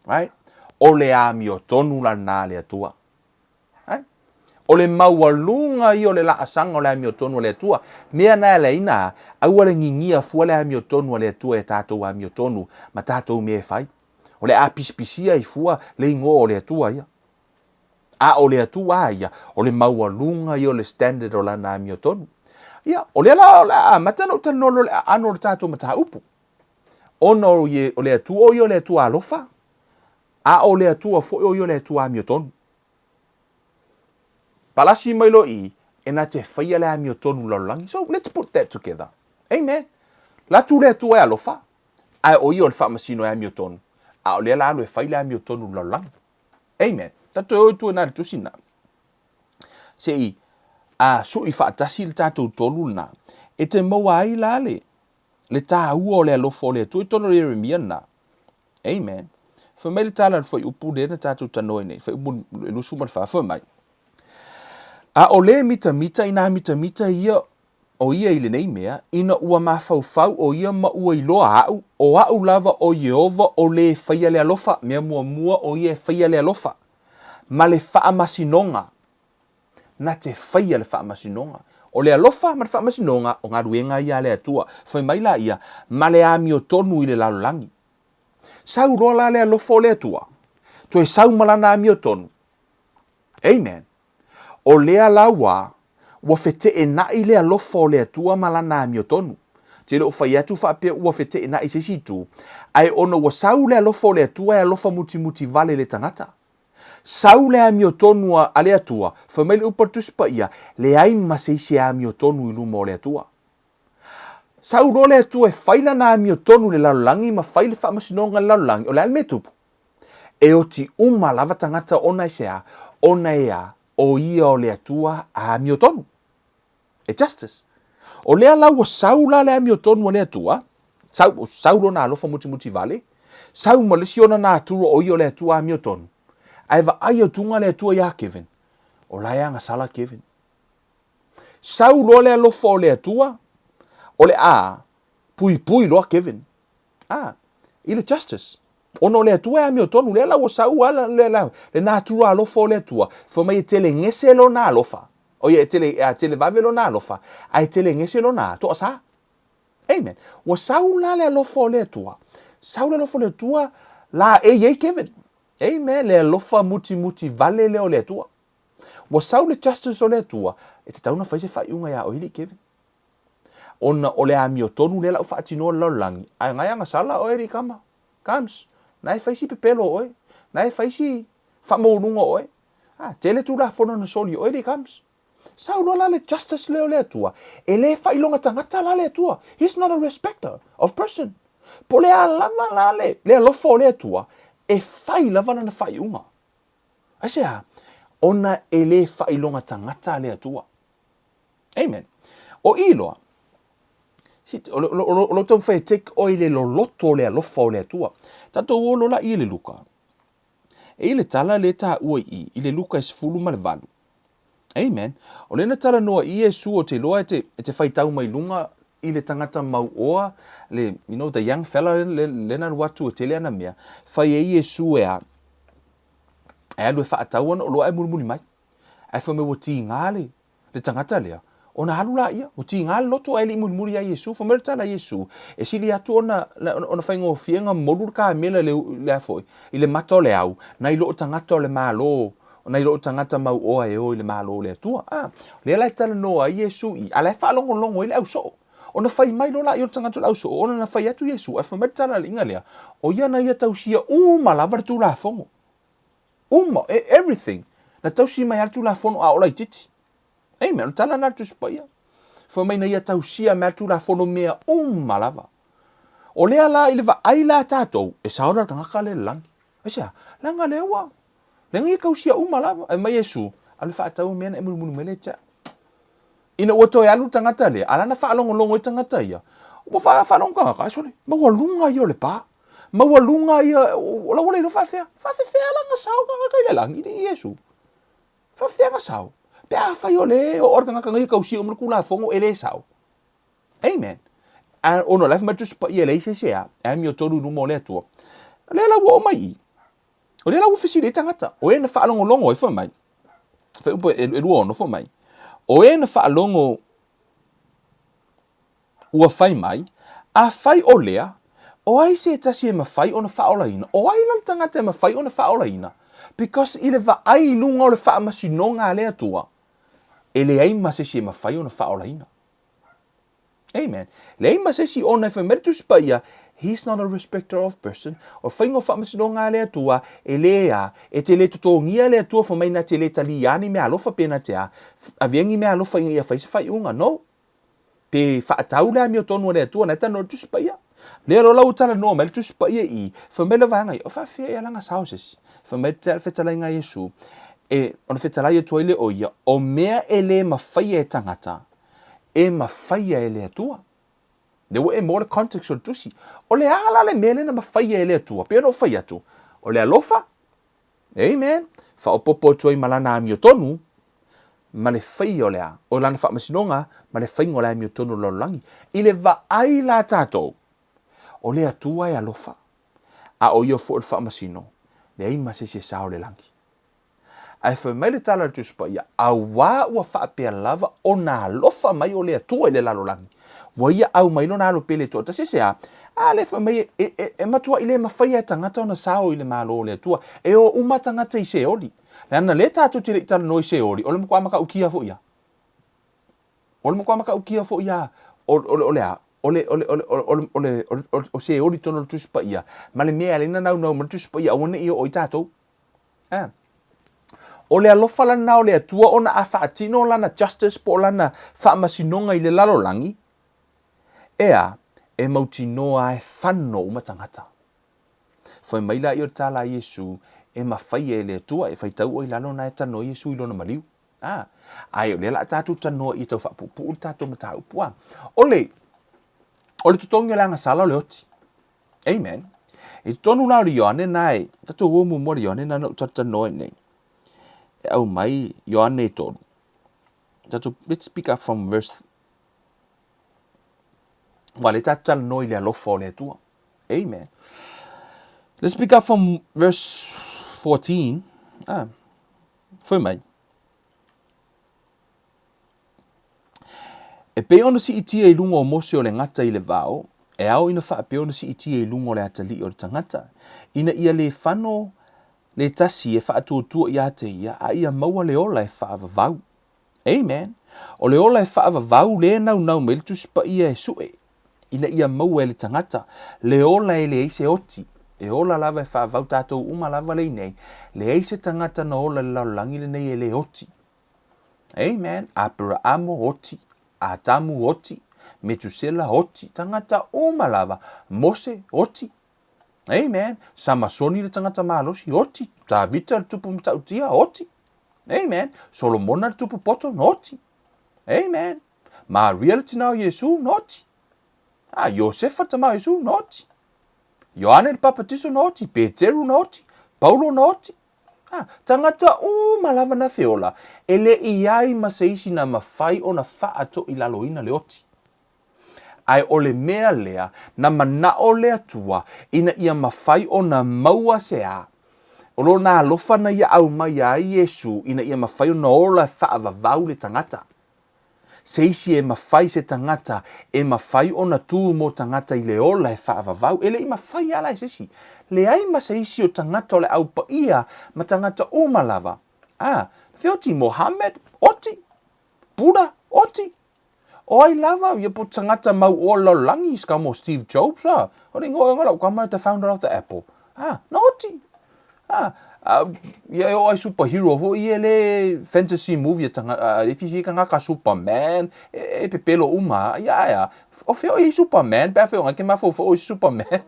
B: Right? O le amiotonu la lena a le Atua. Right? O le maualuga ia o le laasaga o le amiotonu a le Atua. Mea na e ala ai na, aua le gigia fua le amiotonu a le Atua e tatou amiotonu ma tatou mea e fai. O le a pisipisia ai fua le igoa o le Atua ia. A o le Atua a ia, o le maualuga ia o le standard o lana amiotonu. Ia, o lea la o le a amata ona ou talanoa loa i le aano o le tatou mataupu. Ona o le Atua o ia o le Atua alofa, a o le Atua foi o ia o le Atua amiotonu. Palasi mai loa i i, E na te faia le amiotonu i le lalolagi. So, let's put that together. Amen. Latu le Atua e alofa, ae o ia o le faamasino e amiotonu, a o lea la alu e fai le amiotonu i le lalolagi. Amen. Tatou e o i tua i na le tusi na. Se i a sui faatasi le tatou tolu lena, e te maua ai la le, le tāua o le alofa o le Atua i totonu o Ieremia lena. Amen. Fai mai le tala a le fuaiupu lea na tatou tanoa ai nei, fuaiupu e 24, fai mai, A o le mitamita i nā mitamita ia o ia i lenei mea, ina ua mafaufau ʻo ia ma ua iloa aʻu, ʻo aʻu lava ʻo Iēhova o lē faia le alofa, mea muamua ʻo ia e faia le alofa, ma le faamasinoga, na te faia le faamasinoga. O le alofa ma le faamasinoga, o galuega ia a le Atua. Fai mai la ia, ma le amiotonu i le lalolagi. Sau loa la le alofa o le Atua, toe sau ma lana amiotonu. Amen. O lea la ua, ua feteenai le alofa o le Atua ma lana amiotonu. Te le o fai atu faapea ua feteenai i se isi itu, ae ona ua sau le alofa o le Atua e alofa mutimuti vale i le tagata. Sau le amiotonu a le Atua, fai mai le upu a le Tusi Paia, leai ma se isi e amiotonu i luma o le Atua. Sau loa le Atua e fai lana amiotonu i le lalolagi ma fai le faamasinoga i le lalolagi, o le a le mea e tupu? E oti uma lava tagata ona e se a? Ona e a? O ia o le Atua amiotonu. E justice. O lea la ua sau la le amiotonu a le Atua, sau, sau lona alofa mutimuti vale, sau ma le isi ona natura o ia o le Atua amiotonu, ae vaai atuga le Atua iā Kevin, o la e agasala Kevin. Sau loa le alofa o le Atua, o le a puipui loa Kevin. A, i le justice. Ona o le Atua e amiotonu, lea la ua sau a le, le, le natura alofa o le Atua, fai mai e telegese lona alofa. O ia e tele, a televave lona alofa, ae telegese lona toasā. Amen. Ua sau la le alofa o le Atua. Sau le alofa o le Atua, la e i ai Kevin. Amen. Le alofa mutimuti vale lea o le Atua. Ua sau le justice o le Atua, e tatau ona fai se faaiuga iā oe alii Kevin. Ona o le amiotonu lea la ua faatinoa le lalolagi, ae na e agasala oe alii kama, kams, na e fai si pepelo o oe, na e fai si faamaualuga o oe. A, tele Tulafono na soli e oe alii kams. Sau loa la le justice lea o le Atua, e le faailoga tagata la le Atua. He's not a respecter of person. Po o le a lava la le, le alofa o le Atua, e fai lava lana faaiuga. Aisea? Ona e le faailoga tagata le Atua. Amen. O i loa, o lo taumafai e take oe i le loloto o le alofa o le Atua. Tatou o loa la i le Luka. E i le tala le taua i i, i le Luka e 18. Amen. O lena talanoa i Iesu o te iloa e te, e te faitau mai luga i le tagata mauoa, le, you know, the young fella le, lena alu atu e tele ana mea, fai e Iesu e a, e alu e faatau ana oloa ae mulimuli mai. Ae fai mai ua tiga le, le tagata lea, ona alu laia, ua tiga le loto ae le i mulimuli ia Iesu. Fai mai le tala a Iesu, e sili atu ona, ona faigofie ona molu le kamela i le, le a foi, i le mata o le au, nai loo tagata o le Malo, nai loo tagata mauoa e o i le Malo o le Atua. A, lea la e talanoa ai Iesu i, a la e faalogologo ai le au soo. Ona fai mai loa laia o le tagata o le au soo, ona na fai atu Iesu, ae fai mai le tala a le iga lea, o ia na ia tausia uma lava le Tulafono. Uma, everything. Na tausi mai lava le Tulafono a o laitiiti. Amen. O le tala lena a le Tusi Paia. Fai mai na ia tausia mai le Tulafono mea uma lava. O lea la i le vaai la tatou, e sao la le tagata lea i le lagi. Aisea? Leaga lea ua, leaga ia tausia uma lava. Fai mai Iesu, alu e faatau mea na e mulimuli mai lea ia te au. Ina ua toe alu le tagata lea, a la na faalogologo ai tagata ia, ua faalogo tagata, ai sole, maualuga ia o le pa. Maualuga ia, o la ua le iloa faafefea. Faafefea la na sao tagata i le lagi, i Iesu. Faafefea na sao. Pe afai o le oo le tagata na ia tausia uma le Tulafono, e le sao. Amen. A ona o la e fai mai le Tusi Paia e leai se isi e a, e amiotonu i luma o le Atua. O lea la ua oo mai i i. O lea la ua fesili ai tagata, o e na faalogologo ai, fai mai, fuaiupu e 26, fai mai, o e na faalogo ua fai mai, afai o lea, o ai se tasi e mafai ona faaolaina? O ai la le tagata e mafai ona faaolaina? Because i le vaai i luga o le faamasinoga a le Atua, e leai ma se isi e mafai ona faaolaina. Amen. Leai ma se isi ona e fai mai le Tusi Paia, He's not a respecter of person. O le faiga o faamasinoga a le Atua, e le a, e te le totogia le Atua fai mai na te le taliā ni meaalofa pe na te a, avea ni meaalofa ina ia fai se faaiuga. No. Pe faatau le amiotonu a le Atua, na e talanoa i le Tusi Paia. Lea loa la ua talanoa mai le Tusi Paia i i, fai mai le vaega ia, o faafefea ea la na sao se isi? Fai mai le fetalaiga a Iesu, e, ona fetalai atu ai lea o ia, o mea e le mafaia e tagata, e mafaia e le Atua. Lea ua e maua le context o le tusi. O le a la le mea lea na mafaia e le Atua? Pei ona ou fai atu, o le alofa, amen, faaopoopo atu ai ma lana amiotonu, ma le faia o le a? O lana faamasinoga ma le faiga o le amiotonu o le lalolagi. I le vaai la tatou, o le Atua e alofa, a o ia foi o le faamasino, leai ma se isi e sao i le lagi. Ae fai mai le tala a le Tusi Paia, Auā ua faapea lava ona alofa mai o le Atua i le lalolagi, ua ia aumai lona alo pele toatasi. Aisea? A lea fai mai e, e, e matuai le mafaia e tagata ona sao i le Malo o le Atua. E o uma tagata i Seoli. Leaga lea tatou te le i talanoa i Seoli, o le matua matautia foi ia. O le matua matautia foi ia, o, o, o le a? O le, o le, o le, o le, o le, o le, o Seoli tonu o le Tusi Paia, ma le mea e ala ai ona naunau mai le Tusi Paia, aua ne i oo ai tatou. Eh. O le alofa lana o le Atua ona a faatino lana justice po o lana faamasinoga i le lalolagi, ea, e mautinoa e fano uma tagata. Fai mai la ia o le tala a Iesu, e mafai e le Atua e faitau oe i lalo na e tanoa Iesu i lona maliu. Ah, ae o lea la tatou tanoa ia tau faapuupuu le tatou mataupu. Ah. O le, o le totogi o le agasala o le oti. Amen. I totonu la o le Ioane na e, tatou o muamua le Ioane na na ou talatalanoa ai nei. E au mai Ioane 3. Tatou, let's pick up from verse Ua le tatou talanoa i le alofa o le Atua. Amen. Let's pick up from verse 14. Ah, foi mai. E pei ona siitia i luga o Mose o le gata i le vao, e ao ina faapea ona siitia i luga o le atalii o le tagata, ina ia le fano le tasi e faatuatua ia te ia, a ia maua le ola e faavavau. Amen. O le ola e faavavau lea e naunau mai le Tusi Paia e sue, ina ia maua e le tagata le ola e leai se oti, e ola lava e faavavau tatou uma lava lea i nei, leai se tagata na ola i le lalolagi lenei e le oti. Amen. Aperaamo oti, Atamu oti, Metusela oti, tagata uma lava, Mose oti. Amen. Samasoni le tagata malosi oti, Tavita le tupu matautia oti. Amen. Solomona le tupu poto oti. Amen. Maria le tina o Iesu oti. Ah, Iosefa tama o Iesu oti. Ioane le Papatiso na oti, Peteru na oti, Paulo na oti. Ah, tagata uma lava na feola, e le i ai ma se isi na mafai ona faatoilaloina le oti. Ae o le mea lea, na manao le Atua ina ia mafai ona maua se a, o lona alofa na ia aumaia ai Iesu ina ia mafai ona ola faavavau le tagata. Se isi e mafai se tagata e mafai ona tu mo tagata i le ola e faavavau, e le i mafai ala e se isi. Leai ma se isi o tagata o le Au Paia ma tagata uma lava. A, feoti Mohammed, oti. Buddha, oti. O ai lava, ia po tagata mau oa lalolagi, ska mo Steve Jobs, a, o le ingoa ega lau kama the founder of the Apple. A, na oti. A, a, ia e o ai superhero foi ia le fantasy movie a tanga, a, e fifi ka ngaka Superman, e, e pepelo uma, ia ae a, o fea o i Superman, pe a fea o ngai ke mafaufau o i Superman,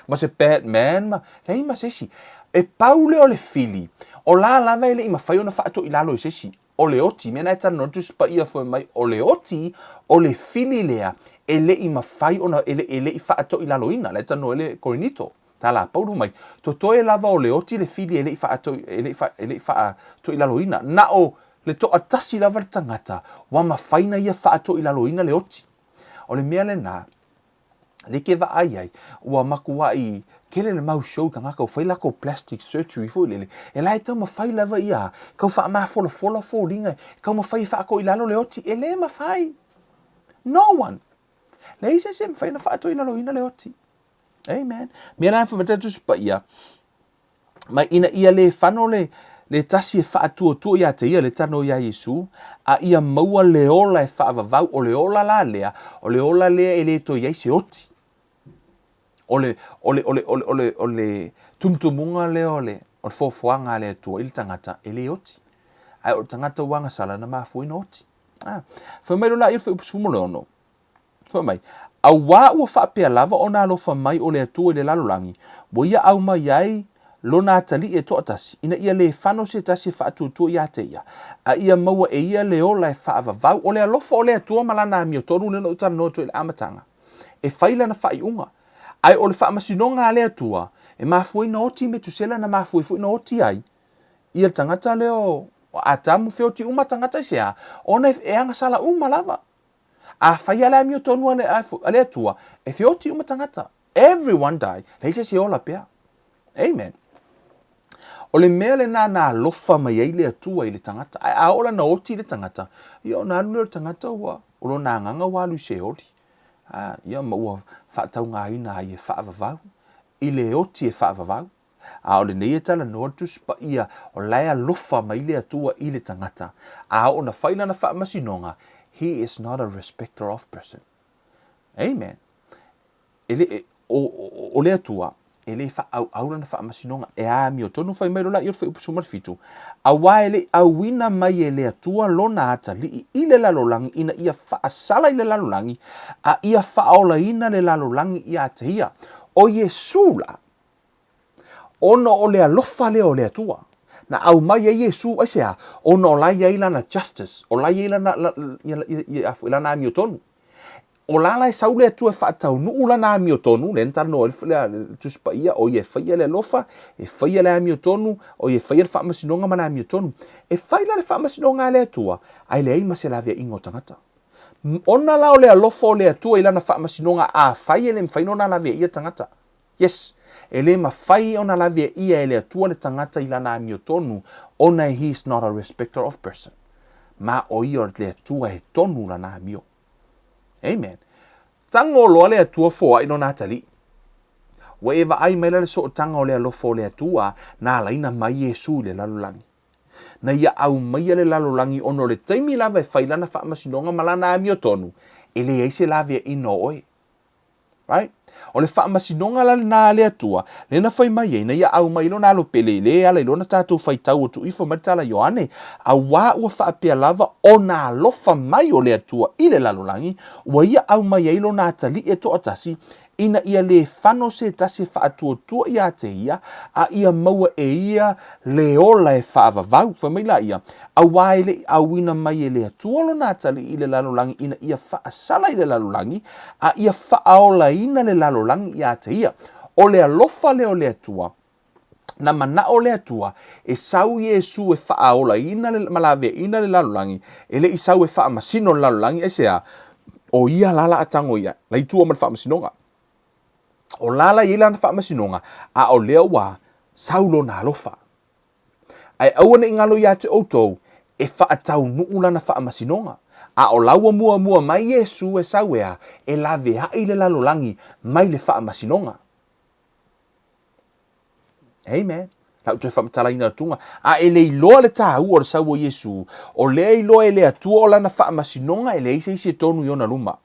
B: ma se Batman, ma, leai ma se isi. E pau lea o le fili, o la lava e le i mafai ona faatoilalo i se isi. O le oti, mea na e talanoa le Tusi Paia foi mai, o le oti, o le fili lea e le i mafai ona, e le, e le i faatoilaloina, la e talanoa ai le Korinito, tala a Paulo mai, totoe lava o le oti le fili e le i faato, e le i fa, e le i faatoilaloina. Na o le toatasi lava le tagata ua mafai na ia faatoilaloina le oti. O le mea lena, le ke vaai ai, ua makuaʻi kele le mau show tagata ua fai lakou plastic surgery foi lele, e la e taumafai lava ia kau faamafolafola foliga, e taumafai e faatoilalo le oti, e le mafai. No one. Leai se isi e mafai ona faatoilaloina le oti. Amen. Mea la e whamatau Tusi Paia, mai ina ia le fano le, le tasi e faatuatua ia te ia le tano iā Iesu, a ia maua le ola e faavavau, o le ola la lea, o le ola lea e le toe i ai se oti. O le, o le, o le, o le, o le, o le tumutumuga lea o le, o le foafoaga a le Atua i le tagata e le oti. Ae o le tagata ua agasala na mafua ai ona oti. A. Fai mai loa laia o le fuaiupu 16, fai mai, Auā ua faapea lava ona alofa mai o le Atua i le lalolagi, ua ia aumai ai Lona atalii e toatasi, ina ia le fano se tasi e faatuatua ia te ia, a ia maua e ia le ola e faavavau. O le alofa o le Atua ma Lana amiotonu lea na ou talanoa atu ai i le amataga, e fai lana faaiuga. Ae o le faamasinoga a le Atua, e mafua ai ona oti Metusela na mafua ai foi ona oti ai ia le tagata lea o Atamu, feoti uma tagata aisea? Ona e agasala uma lava. A fai lava le amiotonu a le Atua, e feoti uma tagata. Everyone die. Leai se isi e ola pea. Amen. O le mea lena na alofa mai ai le Atua i le tagata. Ae a oo la na oti le tagata, ia ona alu lea o le tagata ua, o lona agaga ua alu i Seoli. A, ia ma ua faataugaina ai e faavavau, i le oti e faavavau. A o lenei e talanoa le Tusi Paia, o la e alofa mai le Atua i le tagata. A oo na fai lana faamasinoga, He is not a respecter of person. Amen. E le, o, o, o le Atua, e le faaauau lana faamasinoga, e amiotonu fai mai lola i o le fuaiupu 17, auā e le i auina mai e le Atua lona atalii i le lalolagi ina ia faasala i le lalolagi, a ia faaolaina le lalolagi ia te ia. O Iesu la, ona o le alofa lea o le Atua, na aumai ai Iesu, aisea? Ona o la e i ai lana justice, o la e i ai lana, ia, ia, lana amiotonu. O la la e sau le Atua e faataunuu lana amiotonu, lea na talanoa ai le Tusi Paia, o ia e faia le alofa, e faia le amiotonu, o ia e faia le faamasinoga ma le amiotonu. E fai la le faamasinoga a le Atua, ae leai ma se laveaiga o tagata. Ona la o le alofa o le Atua i lana faamasinoga, afai e le mafai ona laveaia tagata. Yes, e le mafai ona laveaia e le Atua le tagata i lana amiotonu, ona he is not a respecter of person. Ma o ia o le Atua e tonu lana amio. Amen. Tago loa le Atua foai lona atalii. Ua e vaai maila le sootaga o le alofa o le Atua na alaina mai Iesu i le lalolagi. Na ia aumaia le lalolagi ona o le taimi lava e fai lana faamasinoga ma lana amiotonu, e leai se laveaiina o oe. Right? O le faamasinoga la lena a le Atua, lea na fai mai ai, na ia aumai ai lona alo pele, lea e ala i lona tatou faitau atu ifo mai le tala Ioane, auā ua faapea lava ona alofa mai o le Atua i le lalolagi, ua ia aumai ai lona atalii e toatasi, ina ia le fano se tasi e faatuatua ia te ia, a ia maua e ia le ola e faavavau. Fai mai laia, auā e le i auina mai e le Atua lona atalii i le lalolagi ina ia faasala i le lalolagi, a ia faaolaina le lalolagi ia te ia. O le alofa lea o le Atua, na manao le Atua e sau Iesu e faaolaina le, ma laveaiina le lalolagi, e le i sau e faamasino le lalolagi, aisea? O ia la la a tago ia, la i tua ma le faamasinoga. O la la i ai lana faamasinoga, a o lea ua sau lona alofa. Ae aua ne i galo ia te outou, e faataunuu lana faamasinoga. A o la ua muamua mai Iesu e sau ea, e laveai le lalolagi mai le faamasinoga. Amen. Lau toe faamatalaina atuga. A e le iloa le tāua o le sau o Iesu, o lea iloa e le Atua o lana faamasinoga e leai se isi e tonu i ona luma.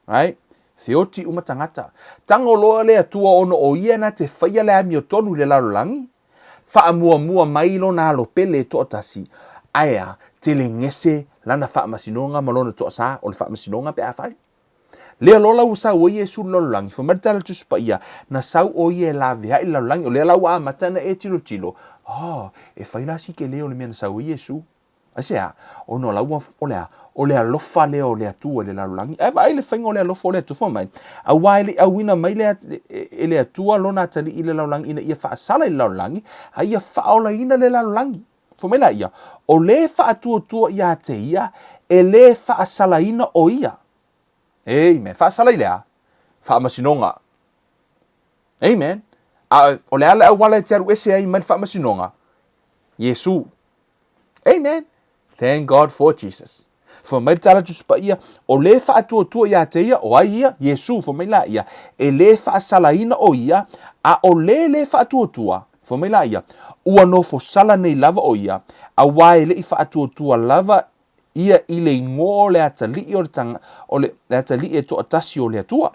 B: Right? Feoti uma tagata. Tago loa le Atua ona o ia na te faia le amiotonu i le lalolagi, faamuamua mai lona alo pele e toatasi, ae a, telegese lana faamasinoga ma lona toasa, o le faamasinoga pe a fai. Lea loa la ua sau ai Iesu i le lalolagi, fai mai le tala Tusi Paia, na sau o ia e laveai le lalolagi, o lea la ua amata ona e tilotilo, oh, e fai la si tele o le mea na sau ai Iesu. Aisea? Ona o la ua, o le a? O le alofa lea o le Atua i le lalolagi. Ae vaai le faiga o le alofa o le Atua, fai mai, auā e le i auina mai le, e le Atua lona atalii i le lalolagi ina ia faasala i le lalolagi, a ia faaolaina le lalolagi. Fai mai laia, o le faatuatua ia te ia, e le faasalaina o ia. Amen. Faasala i le a? Faamasinoga. Amen. A o le a le auala e te alu ese ai mai le faamasinoga? Iesu. Amen. Thank God for Jesus. Fai mai le tala Tusi Paia, o le faatuatua ia te ia, o ai ia? Iesu, fai mai la ia, e le faasalaina o ia, a o le le faatuatua, fai mai la ia, ua nofo sala nei lava o ia, auā e le i faatuatua lava ia i le igoa o le atalii o le, o le, le atalii e toatasi o le Atua.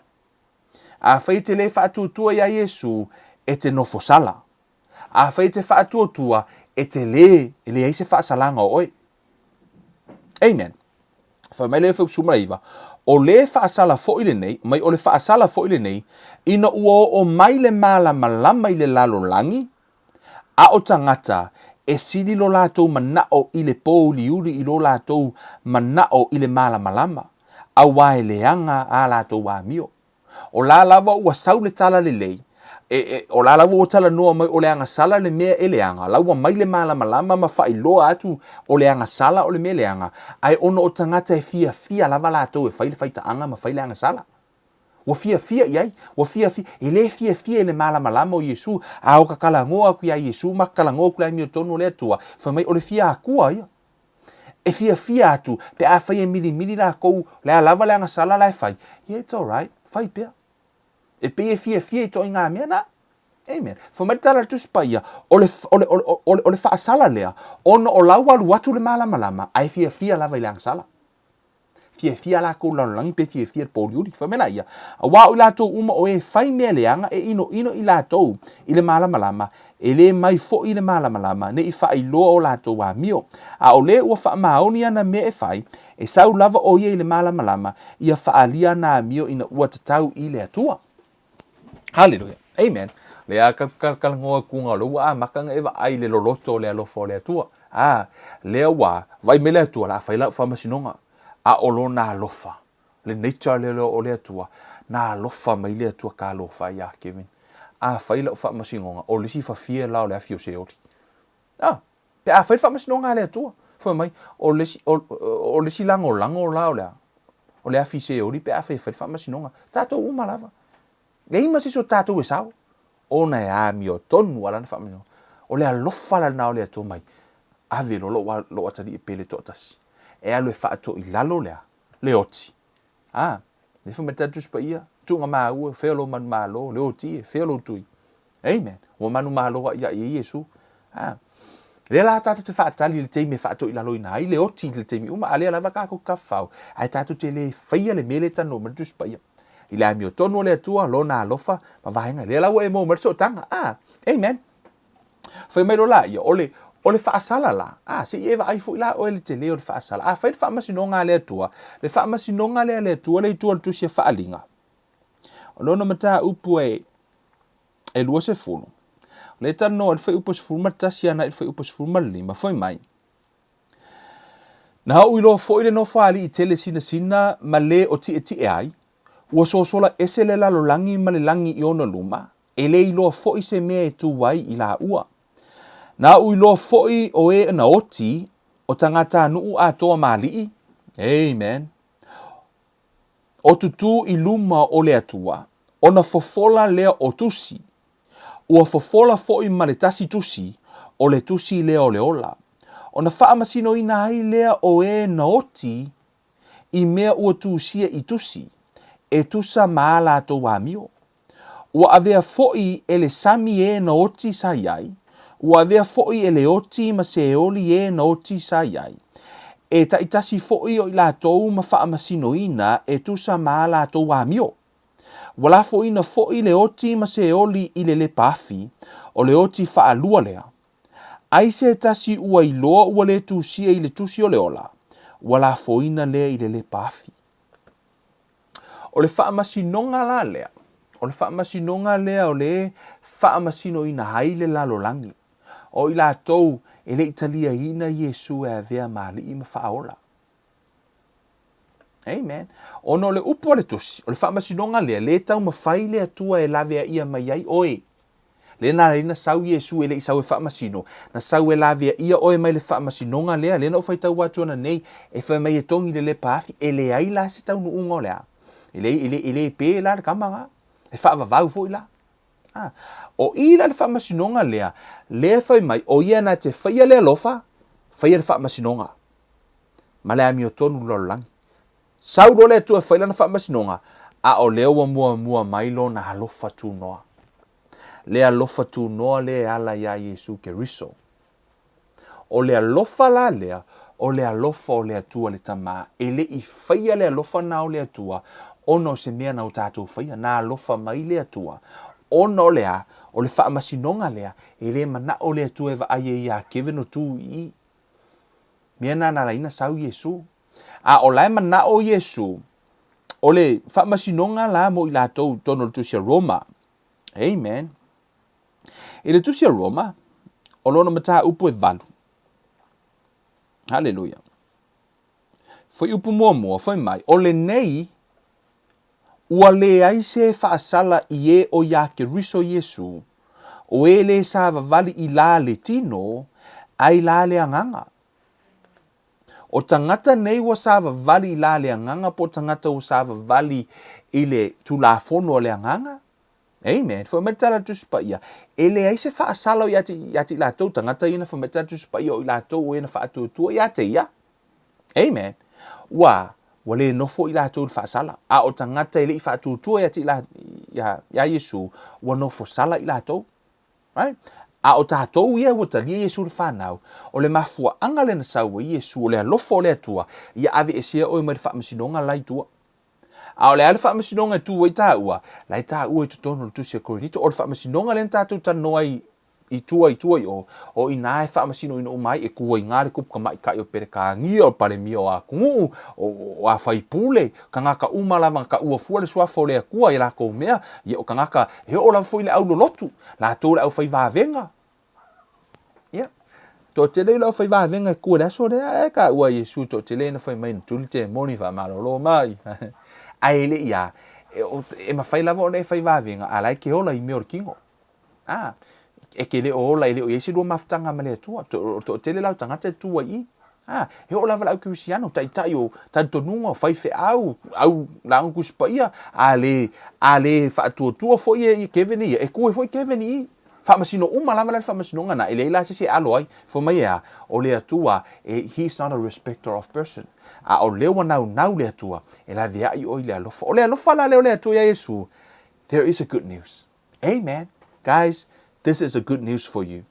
B: Afai e te le faatuatua iā Iesu, e te nofo sala. Afai e te faatuatua, e te lē, e leai se faasalaga o oe. Amen. Fai mai le fuaiupu 19, O le faasala foi lenei, mai o le faasala foi lenei, ina ua oo mai le malamalama i le lalolagi, a o tagata e sili lo latou manaʻo i le pōuliuli i lo latou manaʻo i le malamalama, auā e leaga ā latou amio. O la lava ua sau le tala lelei, e, e, o la lava ua talanoa mai o le agasala le mea e leaga, la ua mai le malamalama ma faailoa atu o le agasala o le mea leaga, ae ona o tagata e fiafia lava latou e fai le faitaaga ma fai le agasala. Ua fiafia i ai, ua fiafia, e le fiafia i le malamalama o Iesu, a o ka talanoa atu iā Iesu ma ka talanoa atu i le amiotonu o le Atua, fai mai o le fia Atua ia. E fiafia atu pe afai e milimili lakou le a lava le agasala la e fai, yeah it's alright, fai pea. E pei e fiafia i toaiga mea na. Amen. Fai mai le tala a le Tusi Paia, o le, o le, o le, o le, o le faasala lea, ona o la ua alu atu le malamalama, ae fiafia lava i le agasala. Fiafia lakou i le lalolagi pe fiafia i le pōuliuli. Fai mai laia, Auā o i latou uma o e fai mea leaga e inoino i latou i le malamalama, e le mai foi i le malamalama, ne i faailoa o latou amio. A o le ua faamaoni ana mea e fai, e sau lava ʻo ia i le malamalama, ia faaalia ana amio ina ua tatau i le Atua. Haleluia. Amen. Lea ka talanoa atu o lea ua amata ona e vaai i le loloto o le alofa o le Atua. A, lea ua vaai mai le Atua, la fai lau faamasinoga. A o lona alofa, le nature lea o le Atua, na alofa mai le Atua talofa ia Kevin. A fai lau faamasinoga, o le isi fafie la o le afi o Seoli. A, pe a fai le faamasinoga a le Atua, fai mai, o le isi, o, o le isi lagolago la o le a? O le afi Seoli pe a fai e fai le faamasinoga. Tatou uma lava. Leai ma se isi o tatou e sao, ona e amiotonu a lana faamasinoga. O le alofa la lena o le Atua mai, ave loa lou, lou atalii e pele toatasi, e alu e faatoilalo le a? Le oti. A, lea fai mai le Tusi Paia, tuuga maua, fea lou manumalo, le oti e, fea lou tui. Amen. Ua manumalo ai ia i Iesu. A, lea la tatou te faatali i le taimi e faatoilaloina ai le oti i le taimi uma, a lea lava tatou te tafafao, ae tatou te le faia le mea lea e talanoa mai le Tusi Paia. I le amiotonu o le Atua, Lona alofa ma vaega, lea la ua e maua mai le sootaga. A, amen. Fai mai loa laia, o le, o le faasala la, a, se i e vaai foi la oe i le tele o le faasala. A fai le faamasinoga a le Atua, le faamasinoga lea a le Atua le i tua o le Tusi a Faaaliga, o lona mataupu e, e 20, o lea e talanoa i le fuaiupu 11 agai i le fuaiupu 15, fai mai, Na ou iloa foi le nofoalii tele sinasina ma le o tietie ai, ua sosola ese le lalolagi ma le lagi i ona luma, e le iloa foi se mea e tū ai i lāua. Na ou iloa foi o e na oti, o tagatanuu atoa ma alii, amen, o tutū i luma o le Atua, ona fofola lea o tusi, Ua fofola foi ma le tasi tusi, o le tusi lea o le ola. Ona faamasinoina ai lea o e na oti i mea ua tusia i tusi, e tusa ma a latou amio. Ua avea foi e le sami e na oti sa i ai, ua avea foi e le oti ma Seoli e na oti sa i ai. E taitasi foi o i latou ma faamasinoina e tusa ma a latou amio. Ua lafoina foi le oti ma Seoli i le lepa afi, o le oti faalua lea. Ai se tasi ua iloa ua le tusia i le tusi o le ola, ua lafoina lea i le lepa afi. O le faamasinoga la lea, o le faamasinoga lea o le faamasinoina ai le lalolagi, o i latou e le i taliaina Iesu e avea ma Alii ma Faaola. Amen. Ona o le upu a le Tusi, o le faamasinoga lea, le taumafai le Atua e laveaia mai ai oe. Lea na ala ai na sau Iesu e le i sau e faamasino, na sau e laveaia oe mai le faamasinoga lea, lea na ou faitau atu ananei, e fai mai e togi le lepa afi, e leai la se taunuuga o le a. E le, e le, e le pe la le tama la. E faavavau foi la. Ah, o i la le faamasinoga lea, lea e fai mai, o ia na te faia le alofa, faia le faamasinoga. Ma le amiotonu le lalolagi. Sau loa le Atua e fai lana faamasinoga, a o lea ua muamua mai lona alofa tunoa. Le alofa tunoa lea e ala iā Iesu Keriso. O le alofa la lea, o le alofa o le Atua le Tama, e le i faia le alofa na o le Atua, Ona o se mea na o tatou faia, na alofa mai le Atua, ona o le a? O le faamasinoga lea, e le manao le Atua e vaai ai iā Kevin o tu i i. Mea na na ala ai na sau Iesu. A o la e manao Iesu, o le faamasinoga la mo i latou i totonu o le Tusi a Roma. Amen. I le Tusi a Roma, o lona mataupu e valu. Haleluia. Fuaiupu muamua, fai mai, o lenei ua leai se faasala i e o iā Keriso Iesu, o e le savavali i la le tino, a i la le agaga. O tagata nei ua savavali i la le agaga po o tagata ua savavali i le Tulafono a le agaga? Amen. Fai mai le tala a le Tusi Paia, e leai se faasala o ia te, ia te i latou, tagata ia na fai mai le tala a le Tusi Paia o i latou o e na faatuatua ia te ia. Amen. Ua, ua le nofo i latou i le faasala. A o tagata e le i faatuatua ia te i la, ia, ia Iesu, ua nofo sala i latou. Right? A o tatou ia ua talia Iesu le fanau, o le mafuaaga lea na sau ai Iesu, o le alofa o le Atua, ia aveesea oe mai le faamasinoga la i tua. A o le a le faamasinoga e tu ai tāua? La e tāua i totonu o le Tusi a Korinito. O le faamasinoga lea na tātou talanoa ai i tua i tua i o, o i nā e faamasinoina uma ai, e kū ai ngā le kupu kamaʻikai o Perekānia, o Palemia o Akunuu, o, o a faipule, kangaka uma lava ka ua fua le suafa o le Akua i lākou mea, ia o kangaka e oo lava foi le au lolotu, lātou le au fai vavega. Ia, toatele i le aufai vavega e kua i le aso lea, e ka ua Iesu toatele na fai mai na tuli te moni faamalolo mai. Ae le i a, e, e mafai lava ona e fai vavega, a la e ke ola i mea o le kino. A, e ke le o ola e le o i ai se lua mafutaga ma le Atua. To, toatele la o tagata e tu ai i. A, e oo lava le au kerisiano, taitai o talitonuga, o faifeau, au lauga Tusi Paia, a le, a le faatuatua foi e Kevin ia, e tu ai foi Kevin i i. Faamasino uma lava la le faamasinoga na, e leai la se isi e alo ai. Fai mai e a? O le Atua, e, He is not a respecter of person. A o lea ua naunau le Atua, e laveai oe i le alofa. O le alofa la lea o le Atua iā Iesu, there is a good news. Amen. Guys, this is a good news for you.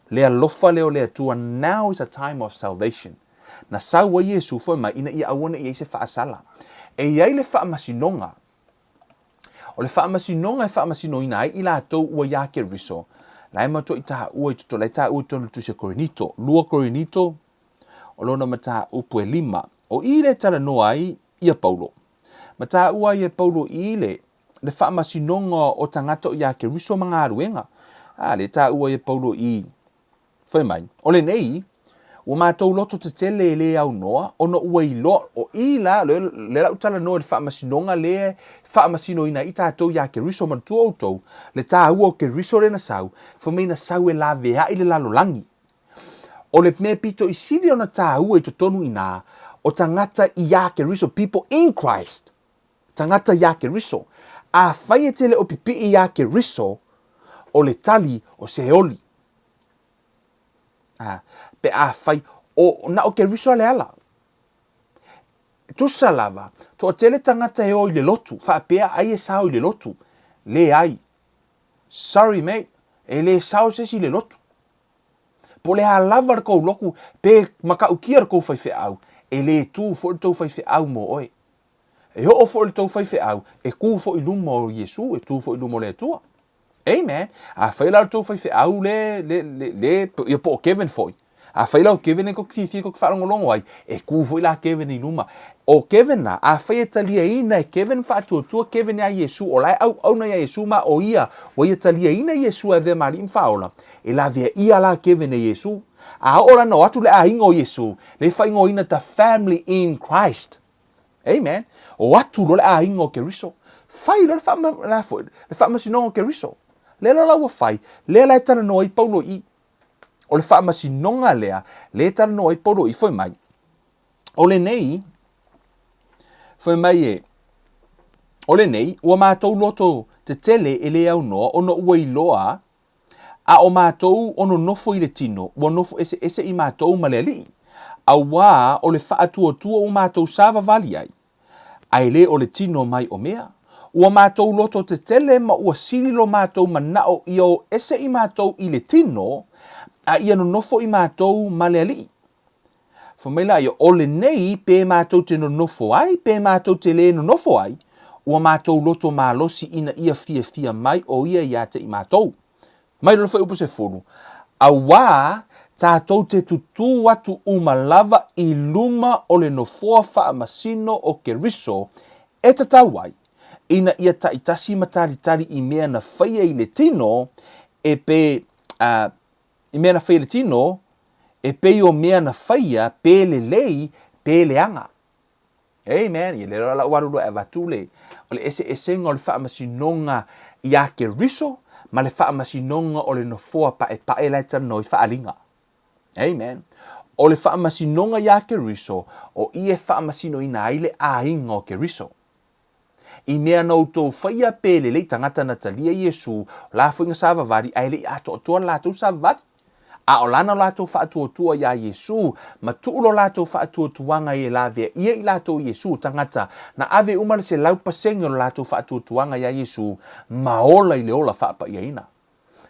B: Le alofa lea o le Atua, now is a time of salvation. Na sau ai Iesu fai mai, ina ia aua ne i ai se faasala. E i ai le faamasinoga, O le faamasinoga e faamasinoina ai i latou ua iā Keriso, la e matuai taua i totonu, la e taua i totonu o le Tusi a Korinito, 2 Korinito, o lona mataupu e lima. O i lea e talanoa ai ia Paulo. Ma taua ai e Paulo i le, le faamasinoga o tagata o iā Keriso ma galuega. A, lea e taua ai e Paulo i Fai mai, o lenei, ua matou loto tetele e le aunoa, ona ua iloa, o i la, lea la ou talanoa i le faamasinoga lea e faamasinoina ai tatou iā Keriso, manatua outou, le taua o Keriso lea na sau, fai mai na sau e laveai le lalolagi. O le mea pito i sili ona taua i totonu i ina, o tagata iā Keriso, people in Christ, tagata iā Keriso. Afai e te le o pipii iā Keriso, o le tali o Seoli. A, pe afai, o, na o Keriso a le ala. Tusa lava, toatele tagata e o i le lotu, faapea ai e sao i le lotu. Leai. Sorry mate, e le sao se isi i le lotu. Po o le a lava le kou loku, pe matautia le kou faifeau, e le tu foi le tou faifeau mo oe. E oo foi le tou faifeau, e tu foi i luma o Iesu, e tu foi i luma o le Atua. Amen. Afai la o le tou faifeau le, le, le, le, ia po o Kevin foi. Afai la o Kevin e kou te fiafia kou te faalogologo ai, e tu foi la Kevin i luma. O Kevin la, afai e taliaina e Kevin ma faatuatua Kevin iā Iesu, o la e auauna iā Iesu ma o ia, ua ia taliaina Iesu e avea ma Alii ma Faaola, e lavea ia la Kevin e Iesu. A oo la na o atu le aiga o Iesu, le faaigoaina the family in Christ. Amen. O atu loa le aiga o Keriso. Fai loa le faama, la foi, le faamasinoga o Keriso. Lea la la ua fai, lea la e talanoa ai Paulo i. O le faamasinoga lea, lea e talanoa ai Paulo i, fai mai. O lenei, fai mai e, o lenei, ua matou loto tetele e le aunoa ona ua iloa A o matou o nonofo i le tino, ua nofo eseese i matou ma le Alii, auā o le faatuatua ua matou savavali ai, a e le o le tino mai o mea. Ua matou loto tetele ma ua sili lo matou manao ia o ese i matou i le tino, a ia nonofo i matou ma le Alii. Fai mai laia, O lenei, pe matou te nonofo ai, pe matou te lē nonofo ai, ua matou loto malosi ina ia fiafia mai ʻo ia iā te i matou. Mai lona fuaiupu 10, Auā tatou te tutū atu uma lava i luma o le nofoa faamasino o Keriso e tatau ai, ina ia taitasi ma talitali i mea na faia i le tino, e pe, a, i mea na faia i le tino, e pei o mea na faia pe lelei pe leaga. Amen. Ia lea la ua alu loa e avatu le, o le eseesega o le faamasinoga iā Keriso ma le faamasinoga o le nofoa paepae la e talanoa i faaaliga. Amen. O le faamasinoga iā Keriso, o i e faamasinoina ai le aiga o Keriso. I mea na outou faia pe lelei tagata na talia Iesu, o la foi na savavali ae le i atoatoa le latou savavali. A o lana latou faatuatua iā Iesu, ma tuu lo latou faatuatuaga e lavea ia i latou Iesu, tagata na ave uma le 100% o lo latou faatuatuaga iā Iesu, ma ola i le ola faapaiaina.